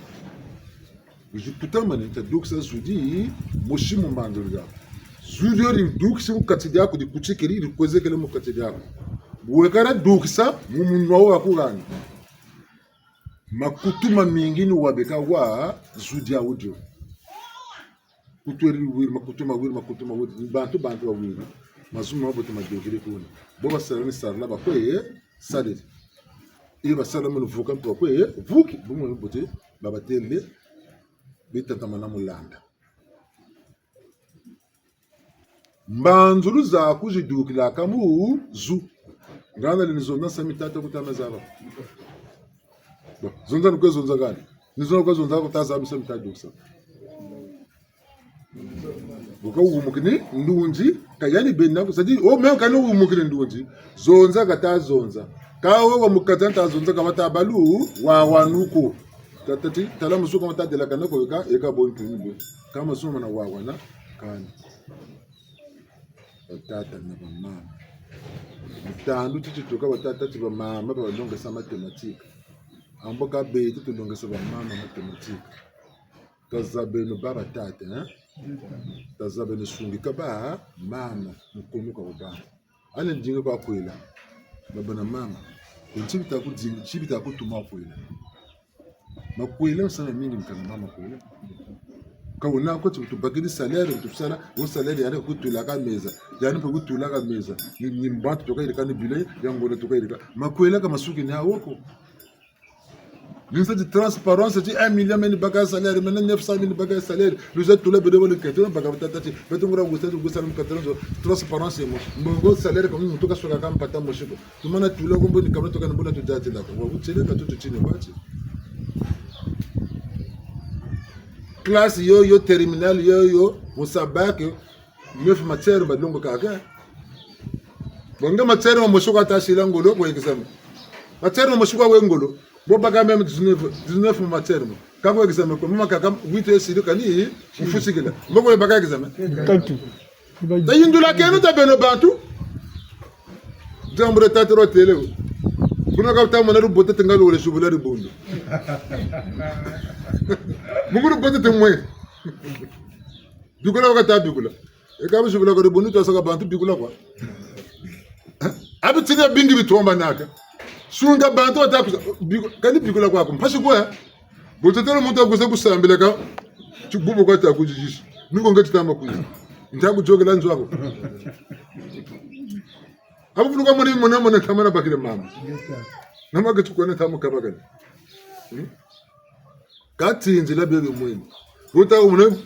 Wizi kutamane, ta dukisa zu di, mosi mu mbanzulu zaku. Zu dio di dukisi mu kati diaku, di kutikiri, di kwezekele mu kati diaku. Bu weka dia dukisa, mu munwa waku hana. Makutu mamingi ni wabeka wa zu diawu dio. Kutu eri wiri, makutu mawiri, makutu mawiri. Ni bantu, bantu bawiri. Mazu ma mabote madukiri kuna. Bo basala ni sarila bakwe sarila. Iyo basala mu luvuka mpe bakwe vuki. Bumu ni bote babatêle. Bitatamana mu landa. Mbanzulu zaku zidukilaka mu zu. Ngana lini zonza nsamu tata ku ta ma zaba. Bon, zonza ni kwe zonza kani. Ni zonza kwe zonza ku ta zaba nsamu ta dukisa. Bu ka wumukini ndunzi, ka yandi beni naku. C'est-à-dire, oh, même kani wumukini ndunzi, zonza ka ta zonza. Ka wo wa mu kati ta zonza, ka wa ta balu, wa wa nuko. Ta, ta ti, tala musuka ma ta delakana ko, eka, eka bo ntuni bo. Ka musuka mana wa wa na, kani. Batata na bamama. Mutandu ti tituka batata ti bamama, ba balongesa mathématique. Ambo ka beto tulongesa bamama mathématique. Tazabeno ba batata, hein? Tazabeno sungika bamama, mu kunu kwa baba. Ani ndinga kwa kwela. Baba na mama. Nti bita ku di-, nti bita ku tuma kwela. Makwela, nsana mingi mkana mama kwela. Ka wuna ko ti tubakiri salaire, tusala, wo salaire yandi ka kutulaka meza. Yandi mpe kutulaka meza. Ni, ni mbantu tuka yirika ni bilan ya ngolo tuka yirika. Makwela ka masuki ni awo ko. Ni nsa ti transparence ti un million meni baka salaire, meni neuf cent mille baka salaire. Luza tula bedo wale kete, baka batata ti, beto ngura gusa, gusa mu kete, transparence mo. Mbongo salaire kama muntu ka soka ka mpata mosi ko. Tumana tula ko mbo ni kamana toka ni mbo na tutatila ko. Wa kutele ka tutu tini kwa ti. Classe yo, yo, terminale yo, yo, mu sa bac, neuf matières balongokaka. Bon, nge matière mamosi kwa ta sila ngolo kwa examen. Matière mamosi kwa we ngolo. Bo baka même dix-neuf, dix-neuf matières mo. Ka kwa examen ko, mama kaka huit esili kani, ufusikila. Mbo kwa baka examen. Tatu. Ta yindulakeno ta beno bantu. Diambu dia tata ro tele. Kuna ka ta mona lubote ti nga lole subula dibundu. Mu ku lubote ti mwe. Bikula wa ka ta bikula. E ka bisubula kwa dibundu twasaka bantu bikula kwa. Abi tina bingi bitombanaka. Sunga bantu bata kusa, biku-, kani bikula kwaku. Mpasi kwa. Bo tatala muntu akusa kusambila ka, tibubu kwa ta kuzizisi. Nungo nge ti tama kwiza. Nta kuzokela nzo aku. Abu vuluka mwana, mwana, mwana, kamana bakile mama. Na ma ke ti kwena tamu kabakani. Hmm? Ka tinzila bebe mwene. Wuta wumona,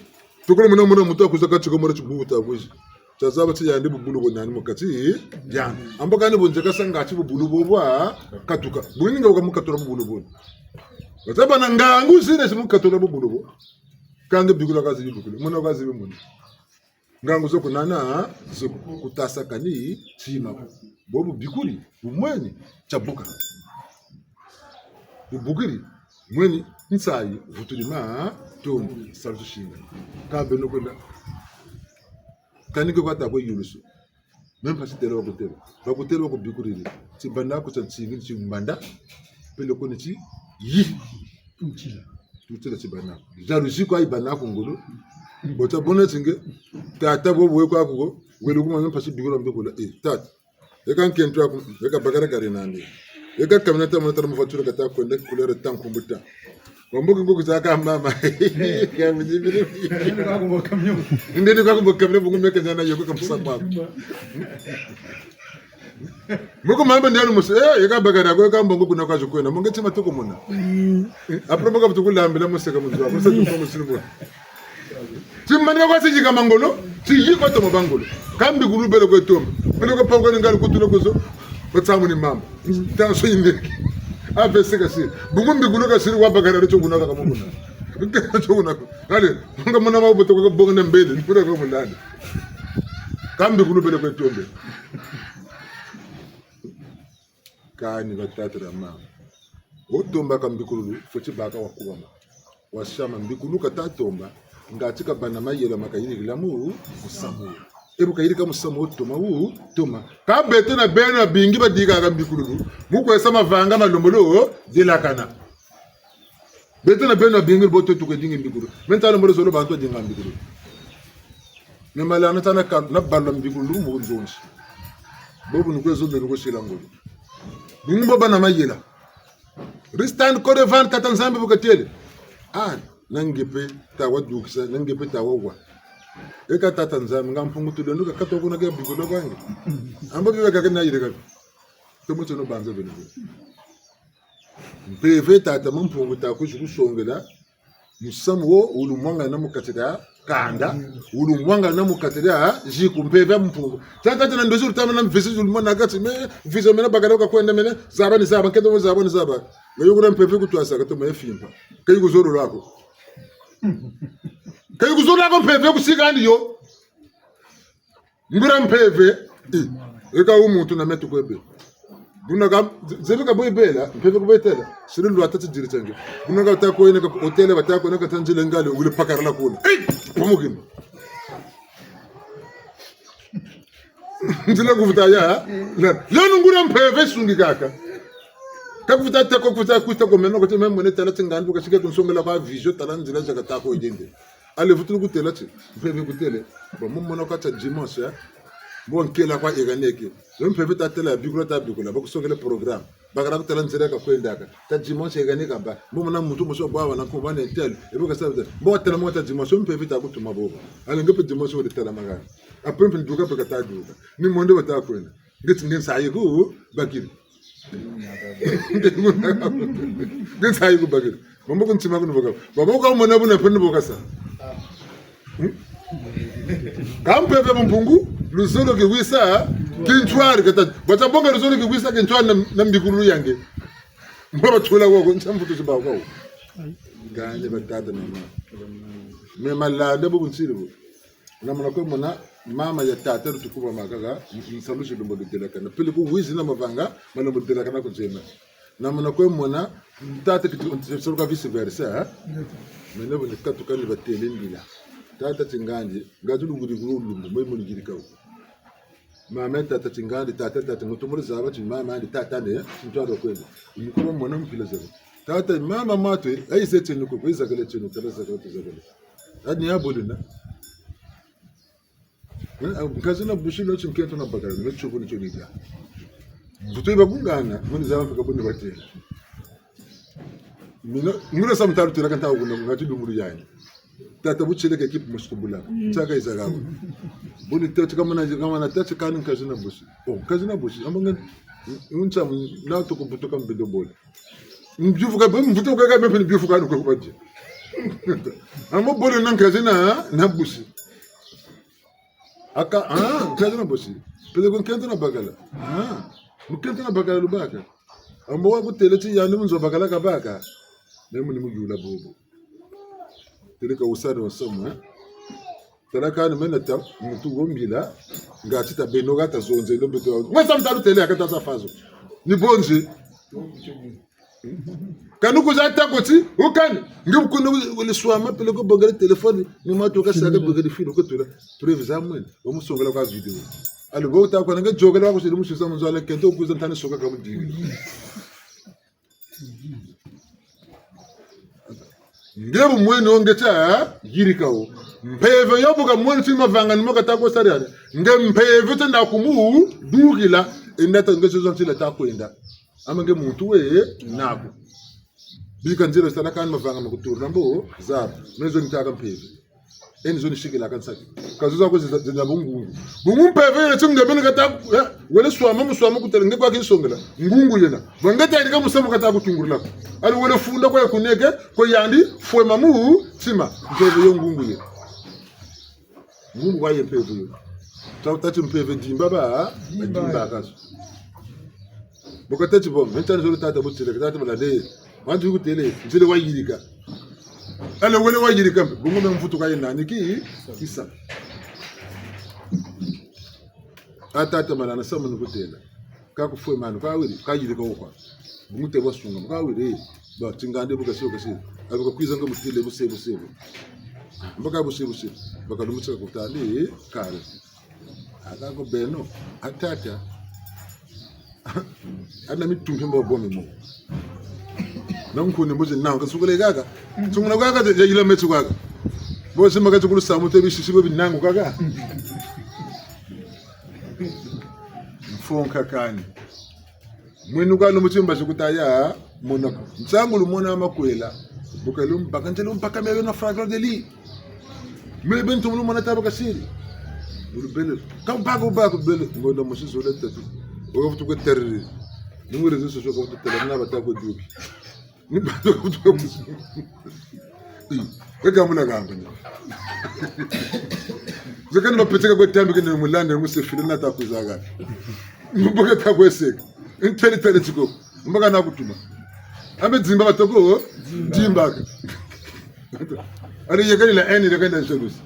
tukula mwana, mwana, muntu akusa ka tika mwana tibubu ta kwiza. Tazaba ti yandi bubulu bo nani mu kati, yandi. Ambo kani bo nzeka sanga ti bubulu bo bwa katuka. Buni nga wuka mu katula bubulu bo. Bazaba na ngangu zina zi mu katula bubulu bo. Kâ nge bikula ka zibi bikula. Mona ka zibi mona. Ngangu zo ku nana, zo ku-, ku tasa kani tima. Bo bubikuri, bumweni, tiabuka. Bubukiri, mweni, nsayi, vuturi ma, tondi, salu tusinga. Ka beno kwenda. Kani ke kwa ta kwe yulusu. Même pas têle bakutêle. Bakutêle bakubikuriri. Tibanda ku tia nsingi, timbanda. Peleko ni ti, yi. Tutila. Tutila tibanda. Jalousie kwa yibanda ku ngolo. Bo ta bona ti nge. Tata bo bwe kwa kuko. Wele kuma même pas bikula mbikula. Eh, tata. Eka nkento aku, eka bakala kari nandi. Eka kamina ta mona ta mu voiture ka ta kwenda couleur ta nkumbuta. Wamboka ngoko zaka mama. Kamini biri. Ndeni kwa kumbo kamina bungu meke zana yoko kamusa mwa. Moko mamba ndiano mose, eh, eka bakala ko, eka mbongo kuna kwa zikwenda. Monge tima tuku mona. Eh, après moko butuku lambila mose ka munzwa, mose tuku mose. Timbanda kwa ti yika mangolo, ti yika tomo bangolo. Kâ mbikulu bele kwe tomba. Bele kwe pangwa ni ngali kutula kuzo. Batsamu ni mama. Tension yindeke. A V C kasiri. Bungu mbikulu kasiri wa bakala tio kuna ka mukuna. Tio kuna. Allez, nga mona ma buto ko bonga na mbele, ni kuna ko mulani. Kâ mbikulu bele kwe tomba. Kani batata na mama. Wo tombaka mbikululu, fweti baka wakubama. Wasiama mbikulu ka ta tomba, ngati kabâ na mayela ma kayirikila mu, musamu. E bu kayirika musamu wo toma wu, toma. Kâ beto na beno babingi badikaka mbikululu, mu kwe sa mavanga malembolo delakana. Beto na beno babingi bo to tukwe dingi mbikululu. Me nta lembolo zolo bantu badinga mbikululu. Me malana ta na ka-, na bala mbikululu mu nzonzi. Bobu ni kwe zonza ni kwe sila ngolo. Bungu bo bâ na mayela. Ristan Korevan tata Nzambi bu katêle. Ah, na nge pe ta wa dukisa, na nge pe ta wa wa. Eka tata Nzambi, nga Mpungu Tulendo ka katoka kuna ke bikula kwa nge. Ambo ke ka ke na yirika. Tomo tsono banza beno. Mpeve tata Mampungu ta kwizi kusongela. Musamu wo, wulumwangana mu kati dia kanda, wulumwangana mu kati dia ziku, mpeve ya mpungu. Tata tena ndozi lutama na mvisi zulumwa na kati, me, mvisi mena bakala kwa kwenda mena, zaba ni zaba, nkento zaba ni zaba. Nga yo kuna mpeve kutwasa, kato me fimpa. Kayi ku zolo lwako. Kayi ku zolo lwako mpeve kusikani yo. Nguria mpeve, i, eka wu muntu na metu kwe bê. Buna ka, ze-, zebi ka bwe bêla, mpeve ku bwe têla, siri lwata ti diri tiange. Buna ka ta kwenda ka hôtel, ba ta kwenda ka ta nzila ngale, wule pakarala kuna. Ei, pamukini. Nzila ku vuta ya, la, leno nguria mpeve sungikaka. Ka ku vuta teko, ku vuta kuta ko meno, ko ti me mwene tala ti ngandi, ka sike kunsongela kwa vision, tala nzila za ka ta ko yende. Allez, vutulu kutêla ti, mpeve kutêle. Bon, mu mona kwa tia dimanche, eh? Mbo nkela kwa eganeke. Yo mpeve ta têla, bikula ta bikula, ba kusongele programme. Bakala kutala nzila ka kwendaka. Tia dimanche eganeka ba. Mbo mona muntu mosi bwa wana ko bana tel. E bo ka sa. Mbo tala mo tia dimanche, mpeve ta kutuma bobo. Allez, nge pe dimanche wo tala magana. Après, mpe duka pe ka ta duka. Ni monde ba ta kwenda. Nge ti nge nsayi ku bakiri. Nge nsayi ku bakiri. Bambo ku ntima ku ni boka. Bambo ka mona buna pe ni boka sa. Hmm? Ka mpeve ya mpungu, luzolo ki wisa, kintwari kata. Bata bonga luzolo ki wisa, kintwari na, na mbikulu yange. Mbo batula woko, ntia mvutu si ba woko. Ngani ba tata na mama. Me malanda bu kuntiri bu. Na mona kwe mona, mama ya tata lutukuba makaka, nsalu zi lumbu ludelakana. Peleko wizi na mavanga, ma lumbu ludelakana ku nzena. Na mona kwe mona, tata kiti, soluka vice versa, eh? Mene bu ni katuka ni batêle mbila. Tata ti ngandi, ngati lunguri kulu lumbu, mwe muni girika wu. Mama ya tata ti ngandi, tata, tata, mutu muri zaba ti mama, ndi tata ne, ntwaro kwenda. Ni kuba mona mpila zaba. Tata, mama matwe, ayi ze tienu kuku, ayi zakale tienu, tala zakale, tala zakale. Ani ya bolina. Eh, nkazi na busi no ti nkento na bakala, no tsobo ni tio ni dia. Buto iba kungana, muni zaba mpe ka buni batêla. Mina, ngura sa mutalu têla ka nta kuna, ngati lumbu lu yani. Tata bu tieleka équipe mosi tubula. Nsaka izaka. Buni tati kamana, kamana tati kani nkazi na busi. Oh, nkazi na busi. Amanga, unsa na toko buto ka mbindo bole. Mbiuvuka, mvutu kaka mpe mbiuvuka nuko kubadi. Amo bole na nkazi na, na busi. Aka, ah, nkento na busi. Peleko nkento na bakala. Ah, nkento na bakala lubaka. Ambo wa kutêle ti yandi mu nzo bakala kabaka. Me muni muyula bobo. Têle ka wusari wa nsomo, eh? Tala kani mena ta, mutu wo mbila, ngati ta beno ka ta zonze, ndo beto. Mwe sa mutalu têle, aka ta sa fazo. Ni bonzi. Kani kuza ta ko ti, wukani, nge bukuna wele swama, peleko bongele téléphone, ni matu ka saka bongele filo ko tula, preuve za mwene, wamusongela kwa vidéo. Allez, bo ta kwa nge yôkele wa kusiri musisa mu nzo ale kento kuza ntani soka ka mudiri. Nge bu mwene wo nge ta yirika wo. Mpeve yo bu kamwene ti mavanga ni mo kata ko sari ane. Nge mpeve tenda kumudukila, enda ta nge zozo ntila ta kwenda. Ama nge muntu we naku. Bika nzila sala kani mavanga ma kuturina mbo, zaba. Me zo nitaka mpeve. Eni zo nisikila ka nsaki. Ka zo za ko zina, zina bungungu. Bungu mpeve yele ti nge beni kata, eh, wele swama mu swama kutêle nge kwa kinsongela. Ngungu yena. Bwa nge ta yirika musamu kata kutungulula ko. Allez wele funda kwa kuneke, kwa yandi, fwema mu, tima. Mpeve yo ngungu yena. Ngungu kwa ye mpeve yo. Ta, tati mpeve dimba ba, dimba kaso. Bu katêle ti bo, me ntani zolo tata bu têle, tata bala de. Wantu kutêle, nzila wayirika. Allez, wele wayirika mpe, bungu me mvutu ka yena ni ki, kisa. A tata mala na samu ni kutêla. Ka kufwemana, ka wiri, kayirika wo kwa. Bungu te bwa sunga, ka wiri, ba tingande bu kasi, bu kasi. Abu kakwiza nga mutêle, buse, buse, bu. Mbaka buse, buse. Baka lumutsika kutali, kare. Aka ko beno, a tata. Ana mitumpi mbo bomi mo. Na nkuni mbuzi na, kasukule kaka. Sungula kaka, ya yila metu kaka. Bo sima kati kulu samu te bisisi bo binangu kaka. Mfonka kani. Mwenu ka lumbu timbazi kuta ya mona ko. Nsangu lumona makwela. Bu ka lumbaka, nte lumbaka me beno flagrant délit. Me beno tumu lumona taba kasiri. Bu lubele. Ka baka, baka bele. Ngonda mosi zole tatu. Wo ka vutu kwe teriri. Ni mu réseaux sociaux ka vutu têla, na bata kwe duki. Ni bata kwe duki. Weka muna gamba ni. Zeka ni mapeteka kwe tambi kene mulande musefile na ta kwiza ka. Mboka ta kwe seka. Ntele tele tiko. Mboka na kutuma. Ambe zimba batoko, zimbaka. Ari yekani la eni, yekani la jalousie.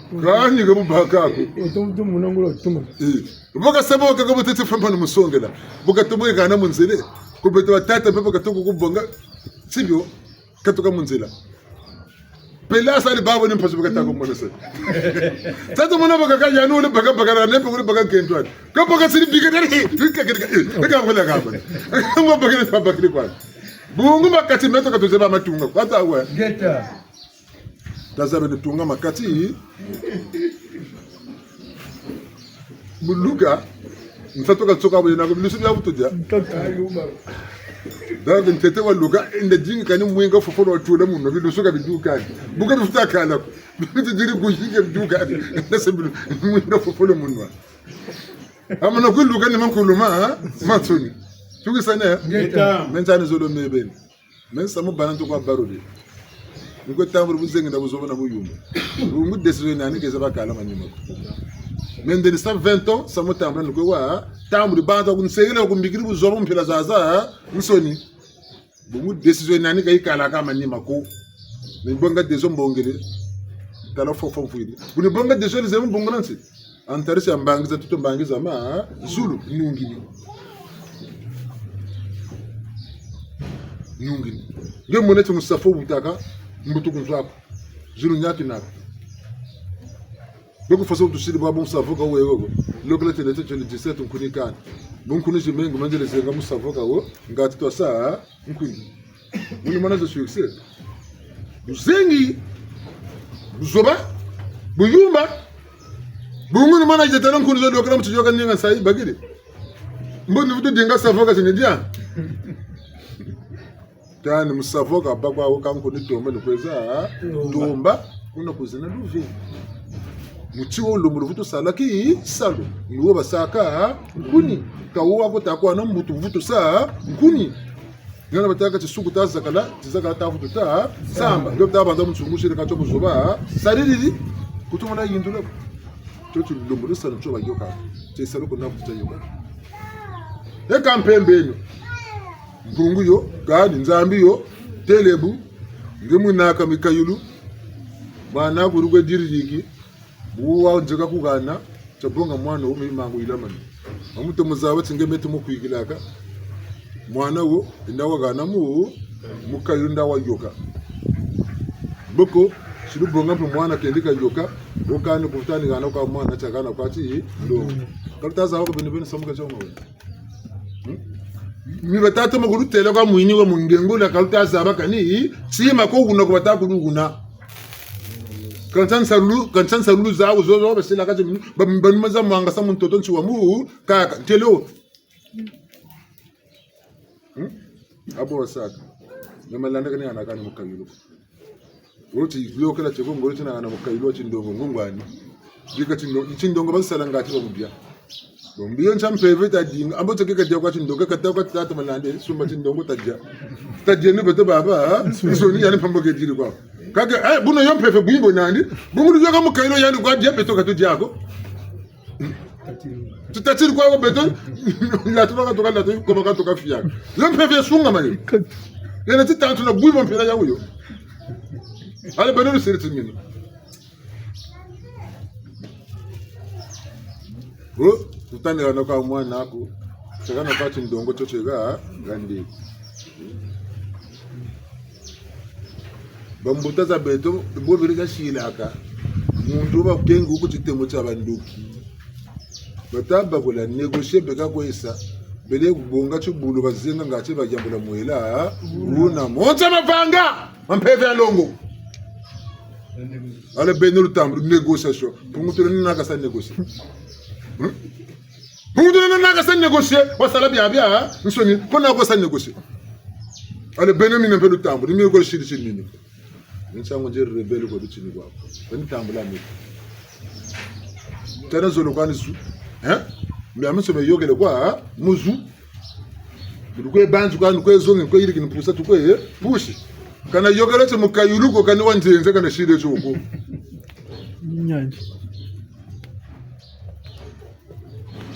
Kani ke mubaka ko. Otum tum munangula otuma. Eh. Mboka sabo kaka butete fampa ni musongela. Mboka tumu kana munzele. Ku beto batata mpe mboka toko kubonga. Sibio. Katuka munzila. Pela sali babo ni mpasi baka tako mona se. Tata mona baka ka yanu ule baka baka na nepe ule baka nkentwani. Ka baka sili bika dali. Ka ka ka ka ka ka. Mo baka ni baka ni kwa. Bungu makati meto ka tuzeba matunga. Kwa ta we. Ngeta. Tazaba ni tunga makati. Buluka, nsatu ka tsoka bwena ko, bilusu bia butu dia. Donc, ntete wa luka, nda dingi kani mwinga fofolo wa tula munwa, bilusu ka biduka ni. Buka bifuta kala ko. Bitu diri kuyinga biduka ni. Nda se bilu-, mwinga fofolo munwa. Amana kuluka ni mankulu ma, ha? Matsoni. Tukisane? Ngeta. Menza ni zolo mebeni. Me nsamu bana nto kwa barodi. Ni kwe tambula buzengi na buzoba na buyumba. Bungu décision nani keza bakala manima ko. Me nde ni sa vingt ans, samu tambula ni kwe wa, tambula bantu kunsengela kumbikiri buzoba mpila zaza, nsoni. Bungu décision nani ka yikala ka manima ko. Ni bonga décision mbongele. Tala fofo mfwiri. Bu ni bonga décision ni zemu mbongela nsi. Antarisi ya mbangi za tuto mbangi za ma, zulu, nungini. Nungini. Nge mone ti musafo wutaka, mbutu ku nzo aku. Zulu nyaki naka. Beko faso tusiri bwa bon musafo ka wewe go. Lokela tele te tele dix-sept nkuni kani. Bon nkuni zimengi manzele zenga musafo ka wo, ngati twa sa, nkuni. Muni mana zo succès. Buzengi. Buzoba. Buyumba. Bungu ni mana yetala nkuni zo lokela mutu yoka ninga nsayi bakiri. Mbo ni vutu dinga savo ka zini dia. Tani musavo ka bakwa wo ka nkuni tomba ni kweza, ha? Tomba. Tomba. Kuna kuzina luvi. Muti wo lumbu luvutu sala ki salu. Ni wo basaka, ha? Nkuni. Ka wo wako takwa na mbutu vutu sa, ha? Nkuni. Ngana batâka ti suku ta zakala, ti zakala ta vutu ta samba. Ndio ta banza mu nsungu siri ka tio buzoba, saririri, kutumana yindula. Tio ti lumbu lusalu tio bayoka, ti salu kuna vutu ta yoka. E ka mpembeno. Mpungu yo, kani Nzambi yo, têle bu, nge mwinaka mikayulu, mwana kuru kwe diririki, bu wa nzeka ku hana, tia bonga mwana wo mi mangu yilamani. Mamu tomo zaba ti nge me tomo kwikilaka. Mwana wo, nda wa hana mu, mukayulu nda wa yoka. Boko, si lu bonga mpe mwana kendi ka yoka, wo kani kutani hana kwa mwana tia hana kwa ti, ndo. Ka lu ta zaba ko beni beni samu ka tia mwana. Hmm? Mi batata ma kulutêla kwa mwini wa mu ndengo la ka lu ta zaba kani, tima ko kuna ku bata kulu kuna. Kansa nsalulu, kansa nsalulu zawu zo zo basila kati, ba, banuma za mwangasa mu ntoto nsi wa mu, kaka, ntelo. Hmm? Abo wasaka. Na malanda kani hana kani mukayulu. Wo ti lokela tieko ngolo tina hana mukayulu wa tindongo ngungwani. Bika tindo-, tindongo basala ngati ba mu dia. Bon, mbi yo ntia mpeve ta dinga, ambo tieke ka dia kwa tindongo, ka ta kwa tata malande, sumba tindongo ta dia. Ta dia ni beto baba, ha? Nsoni yani pambo ke diri kwa. Kake, eh, buno yo mpeve bwimbo nandi, bungu lu yoka mukayulu yandi kwa dia beto ka tu dia ko. Tutatiri kwa wo beto, la tuba ka tuka, la tuba ka tuka fiaka. Yo mpeve sungamane. Yena ti tantu na bwimbo mpila ya wuyo. Ale beno lusiri timini. Wo, tutani hana kwa mwana aku. Tieka na kwa tindongo tio tieka, gandi. Bambuta za beto, bo beri za silaka. Muntu ba kengi ku titemo tia bandoki. Bata bakula négocier beka kwe sa. Bele kubonga tibulu bazenga ngati bayambula mwela. Wuna monza mavanga. Mampeve ya longo. Ale beno lutambulu négociation. Mpungu tule nina kasa négocier. Hmm? Mpungu tule nina kasa négocier. Wasala bia bia, nsoni. Kona kasa négocier. Ale beno mina mpe lutambulu. Ni mi ko siri siri nini. Nsangu nzeri rebelle ko bitini kwa. Beni tambula mi. Tana zolo kwani zu. Hein? Mbi ami so me yokele kwa, ha? Mu zu. Mu kwe banzi kwani kwe zongi, kwe yiriki ni pusa tu kwe, eh? Pusi. Kana yokele ti mukayulu ko, kani wa nzenze, kana sile tio ko. Nyanji.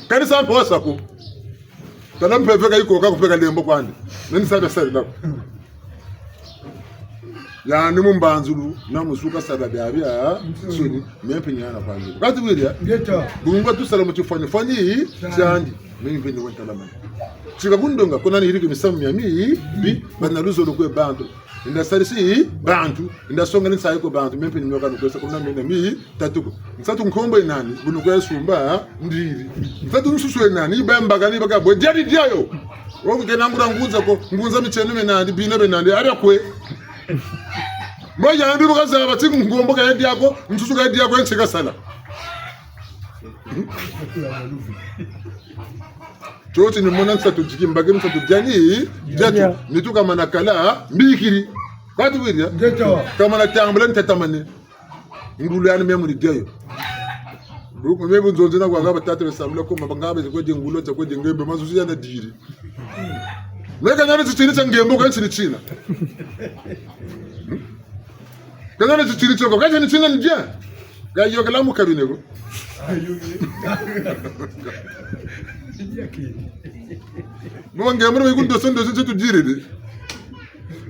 Kani sa mpe wasa ko. Tala mpeve ka yikoka ku mpe kalembo kwandi. Nani sa bia sarila ko. Yandi mu mbanzulu, na mu suka sala biabiansoni, me mpe ni hana kwa nzulu. Kati wiri ya? Ngeta. Bungu tusala mu tifwanifwani tiandi. Me mpe ni wena talamana. Tika kundonga, kuna niriki misamu miamibi, bana luzolo kwe bantu. Nda sarisi bantu, nda songa ni nsayi kwe bantu, me mpe ni nioka nukwesa kuna mena mi, tatuko. Nsatu nkombo yi nani, bu nukwe sumba, ndiri. Nsatu nsusu yi nani, yi bemba kani baka bwe, diari diayo. Wo kena ngura ngunza ko, ngunza mitieno mie nandi, bina bie nandi, aria kwe. Mbo yandi bu kazaba ti nkombo ka ya dia ko, nsusu ka ya dia ko, nsi kasala. Tio ti ni mona nsatu diki mbaki nsatu diani, diatu, nitu kamana kala, mbikiri. Kati wiri ya? Ngeta. Kamana tambula ntatamane. Ngulu yani me mu ni dia yo. Bu, me bu nzonzi na kwa ngaba tata be sambula ko, mabanga be kwe di ngulu, ta kwe di ngembe, mazuzi yana diri. Me ka nani titini tia ngembe, ka ntini tina. Hmm? Ka nani titini tioko, ka ntini tina ni dia. Ka yokela mu kabine ko. Mu ngembe, mu kundoso, ndoso, titu diri di.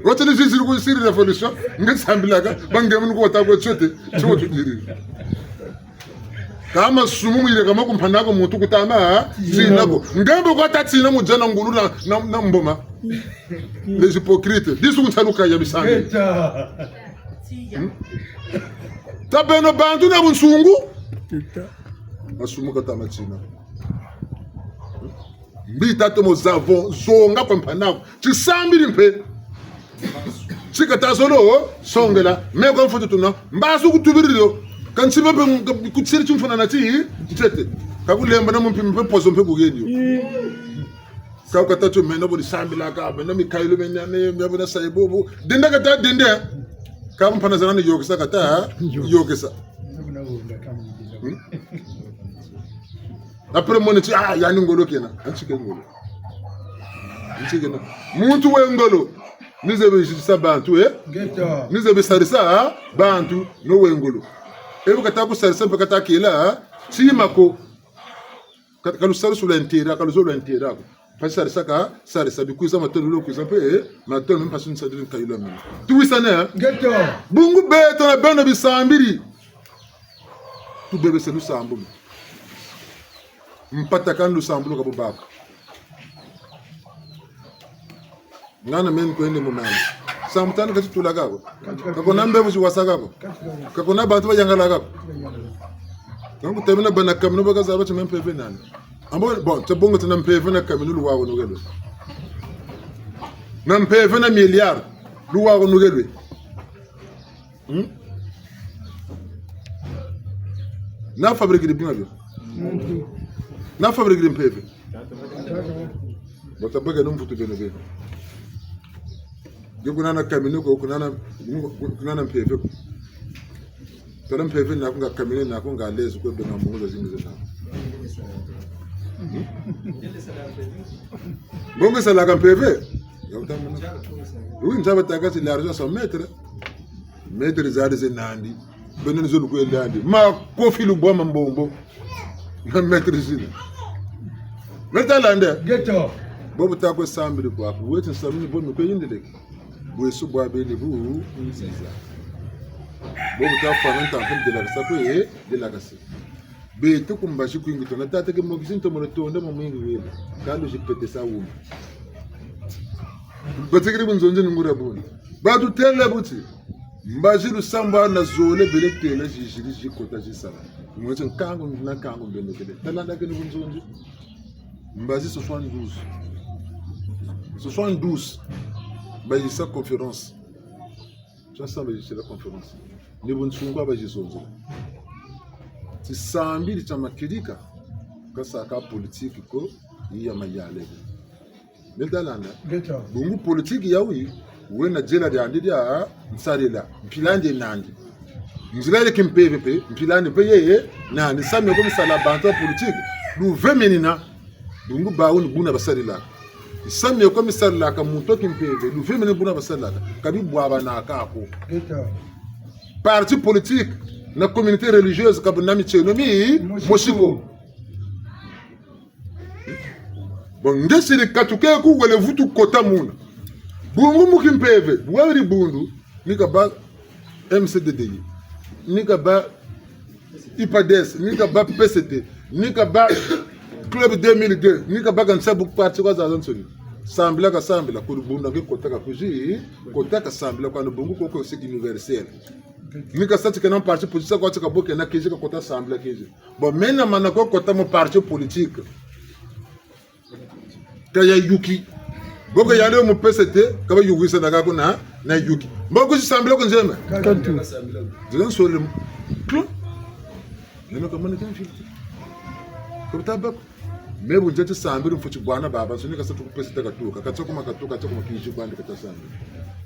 Wati ni ziziri ku siri révolution, nge sambilaka, ba ngembe ni ku wata kwe tiote, tio tudiri. Ka masumu mwire ka ma ku mpana ko muntu kutama, tina ko. Ngembe kwa ta tina mu dia na ngulu na, na, na mboma. Les hypocrites, disu ku ntaluka ya bisangi. Ngeta. Hmm? Ta beno bantu na bunsungu. Ngeta. Masumu ka ta ma tina. Mbi tatomo zavo, zonga kwa mpana ko. Tisambiri mpe. Ti ka ta zolo, songela. Me kwa mfutu tuna. Mbasu kutubiri yo. Kansi mpe kutsiri timfuna na ti, ntete. Ka kulemba na mu mpi mpe pozo mpe kugeni yo. Ka ku ka ta tio meno bu ni sambilaka, meno mikayulu mena, me, me bu na sayi bobo. Dende ka ta dende. Ka mpana zana ni yokesa ka ta, yokesa. Hmm? Après, mona ti, ah, yandi ngolo kena. Anti ke ngolo. Anti kena. Muntu we ngolo. Ni zebi sarisa bantu, eh? Ngeta. Ni zebi sarisa, ah, bantu, no we ngolo. E bu ka ta ku sarisa, mpe ka ta kela, ah, tima ko. Ka, ka lusarisu lwa intérêt, ka luzolo lwa intérêt ko. Mpasi sarisa ka, sarisa bikwiza matondo lo kwiza mpe, eh, matondo mpasi nsariri nkayulu meno. Tuwisane, eh? Ngeta. Bungu beto na beno bisambiri. Tubebese lusambulu. Mpata kani lusambulu ka bu bâ ko. Ngana meni kwenda mu meni. Sambu tani ka ti tula kako. Ka kuna mbevo zi wasa kako. Ka kuna bantu bayangalaka kako. Kangu tebena bana kamino baka zaba ti me mpeve nani. Ambo, bon, tabonga ti na mpeve na kamino luwa ko nukelwe. Na mpeve na milliard luwa ko nukelwe. Hmm? Na fabriquer bima bio. Na fabriquer mpeve. Bata baka no mvutu beno beno. Yo kuna na kamino ko, kuna na, kuna na mpeve ko. Tala mpeve naku nga kamino naku nga lezu ko bena mungu za zingi zena. Hmm? Bongo salaka mpeve. Ya utamana. Oui, nzaba taka ti l'argent cent mètres. Mètres zari ze nandi. Beno ni zo lukwe nandi. Makofi lubwa ma mbombo. Na mètres zina. Meta landa. Ngeta. Bobu ta kwe sambiri kwaku. Weti nsambiri bo mi kwe yindeleke. Bweso bwa beni bu nziza. Bobu ta fwana ntampe ndelakasa kwe, ndelakasa. Beto ku mbazi kwingi tona tata ke mokisi ntomolo tonda mo mwingi wele. Kâ luzi petesa wuma. Batikiri bunzonzi ni nguria buna. Batutêle buti. Mbazi lusambwa na zole bele têla ziziri zikota zisala. Mwese nkangu na nkangu mbendekele. Talanda keni bunzonzi. Mbazi soixante-douze. Soixante-douze. Bayisa conférence. Tia samba yisila conférence. Ni bunsungu aba yizonzela. Tisambiri tia makieleka, ka saka politique ko, yi ya mayala ko. Meta landa. Ngeta. Bungu politique yawu, wena nzila diandi dia nsarila, mpila'andi nandi. Nzila ye kimpeve mpe, mpila'andi mpe yeye nandi. Samu ko misala bantu ya politique, luvemenina, bungu bawu ni buna basarilaka. Samu ya ko misarilaka muntu wa kimpeve, luvimi ni buna basarilaka, ka bibwabanaka ko. Parti politique na communauté religieuse ka buna mitieno mi mosi ko. Bon, nge siri katuka ku wele vutu kota muna. Bungu mu kimpeve, bu weri bundu, ni kabâ M C D D I, ni kabâ U P A D S, ni kabâ P C T, ni kabâ Club deux mille deux, ni kabâ kansa bu parti kwa zazansoni. Sambila kasambila, kuri bundu nge kota ka kwizi, kota kasambila kwandi bungu koko c'est universel. Ni kasa ti kena parti politique kwa ti ka bo kena kizi kakota sambila kizi. Bon, meno mana ko kota mu parti politique. Ka yayuki. Bo ka yandi mu P C T, ka bayuwisanaka ko na, nayuki. Mbo kwizi sambila ko nzeme. Kantu. Zila nsole mu. Klo. Yeno ka mona ka mfilti. Ko bita bâ ko. Me bu nzeti sambila mfweti bwana babansoni kasa tu ku P C T katuka. Kasa kuma katuka, kasa kuma kizi kwandi kata sambila.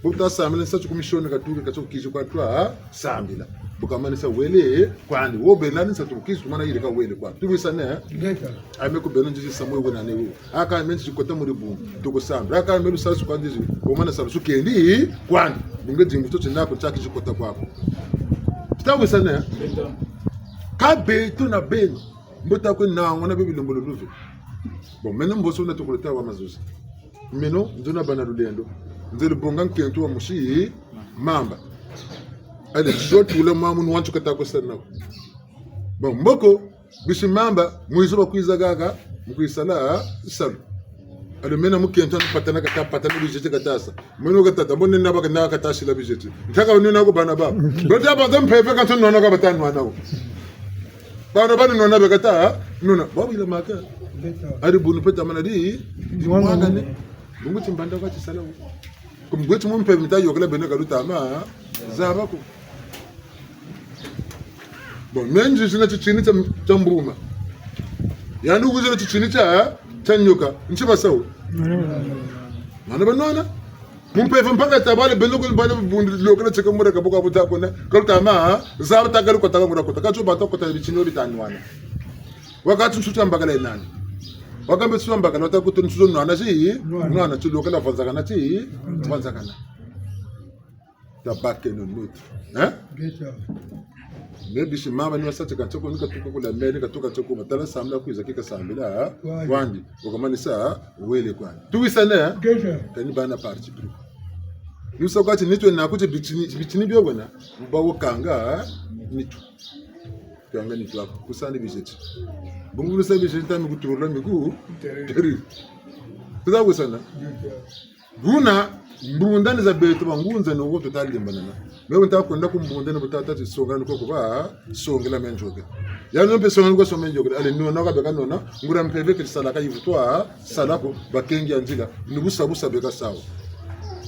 Bu ta sambila, sa tu ku mission katuka, kasa ku kizi kwandi twa sambila. Bu kamanisa wele kwandi. Wo bena ni sa tu ku kizi tumana yirika wele kwandi. Tuwisane, eh? Ngeta. A me ku beno nziti samu wena ne wo. A ka me nziti kota mu dibundu, tuku sambila. A ka me lusalusu kwandi zi, wo mana salusu kendi kwandi. Bungu dimbu to tina ko tia kizi kota kwaku. Tutawisane, eh? Ngeta. Ka beto na beno. Mbo ta kwe nanguna bie bilembolo luve. Bon, meno mboso na tukulu ta wa mazuzi. Meno, nzo na bâ na lulendo. Nzele bonga nkento wa musi Mamba. Allez, zo tula mamu ni wantu kata ko sana ko. Bon, mboko, bisi Mamba, mwizu bakwiza haha, mu kwiza sala, salu. Allez, meno mukento na patana kata, patana bizeti kata sa. Meno kata ta, mbo nina baka na kata sila bizeti. Ntaka nina ko bana ba. Bata banza mpeve kansi nwana ka bata nwana ko. Bana bani nwana be kata, nwana. Babila maka. Ari bunu peta mana di, di mwangane. Bungu ti mbanda kwa ti sala wo. Comme ngweti mu mpeve mita yôkela beno ka luta ma zaba ko. Bon, me nzizina titini tia, tia mbuma. Yandi wizina titini tia, tia nioka. Nti basa wo. Mana banwana. Mu mpeve mpaka tabale beno ko bale bundu lokela tieka mura kabuka buta kona. Ka luta ma zaba ta ka lukota ka mura kota. Ka tio bata kota bitini bita nwana. Wakati nsusu ya mbakala yi nani? Wakambe nsusu ya mbakala, wata kutu nsusu nwana ti, nwana ti lokela vanzakana ti, vanzakana. Tabake no nutu. Hein? Ngeta. Me bisi Mamba ni wasa ti ka ntioko, ni katuka ku la mairie, ni katuka ntioko, ma tala sambila kwiza ki kasambila, hein? Kwandi. Kwandi. Wakamanisa, wele kwandi. Tuwisane, hein? Ngeta. Kani bâ na parti pris. Ni sa kwa ti nitu na kuti bitini, bitini bio wena, mba wo kanga, hein? Nitu. Kanga nitu aku, kusani bizeti. Bungu lusa bizeti ta mi kuturula mi ku, teri. Tuta wisana. Buna, mbundani za beto bangunza ni wo tuta limbanana. Me bu nta kwenda ku mbundani bu tata ti songela ni ko kuba, songela me nzioke. Yandi mpe songela ni ko so me nzioke. Allez, nona ka beka nona, nguria mpeve keri sala ka yivu twa, sala ko, bakengi ya nzila, ni busa busa beka sa wo.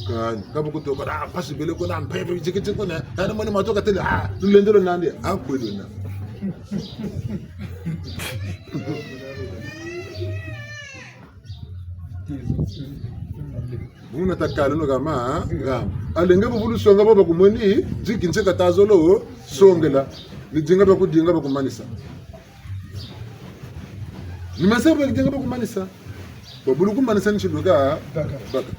Kani, ka bu kutoka, ah, mpasi bele ko na mpeve, zikiti ko na, yandi moni matoka tele, ah, lulendo lo nandi, ah, kwe lo na. Buna takala no gama, gama. Allez nge bu vulu songa bo bakumweni, diki nse kata zolo, songela. Ni dinga bakudinga bakumanisa. Ni masa bakudinga bakumanisa. Bo bulu kumanisa ni tiluka, baka. Baka.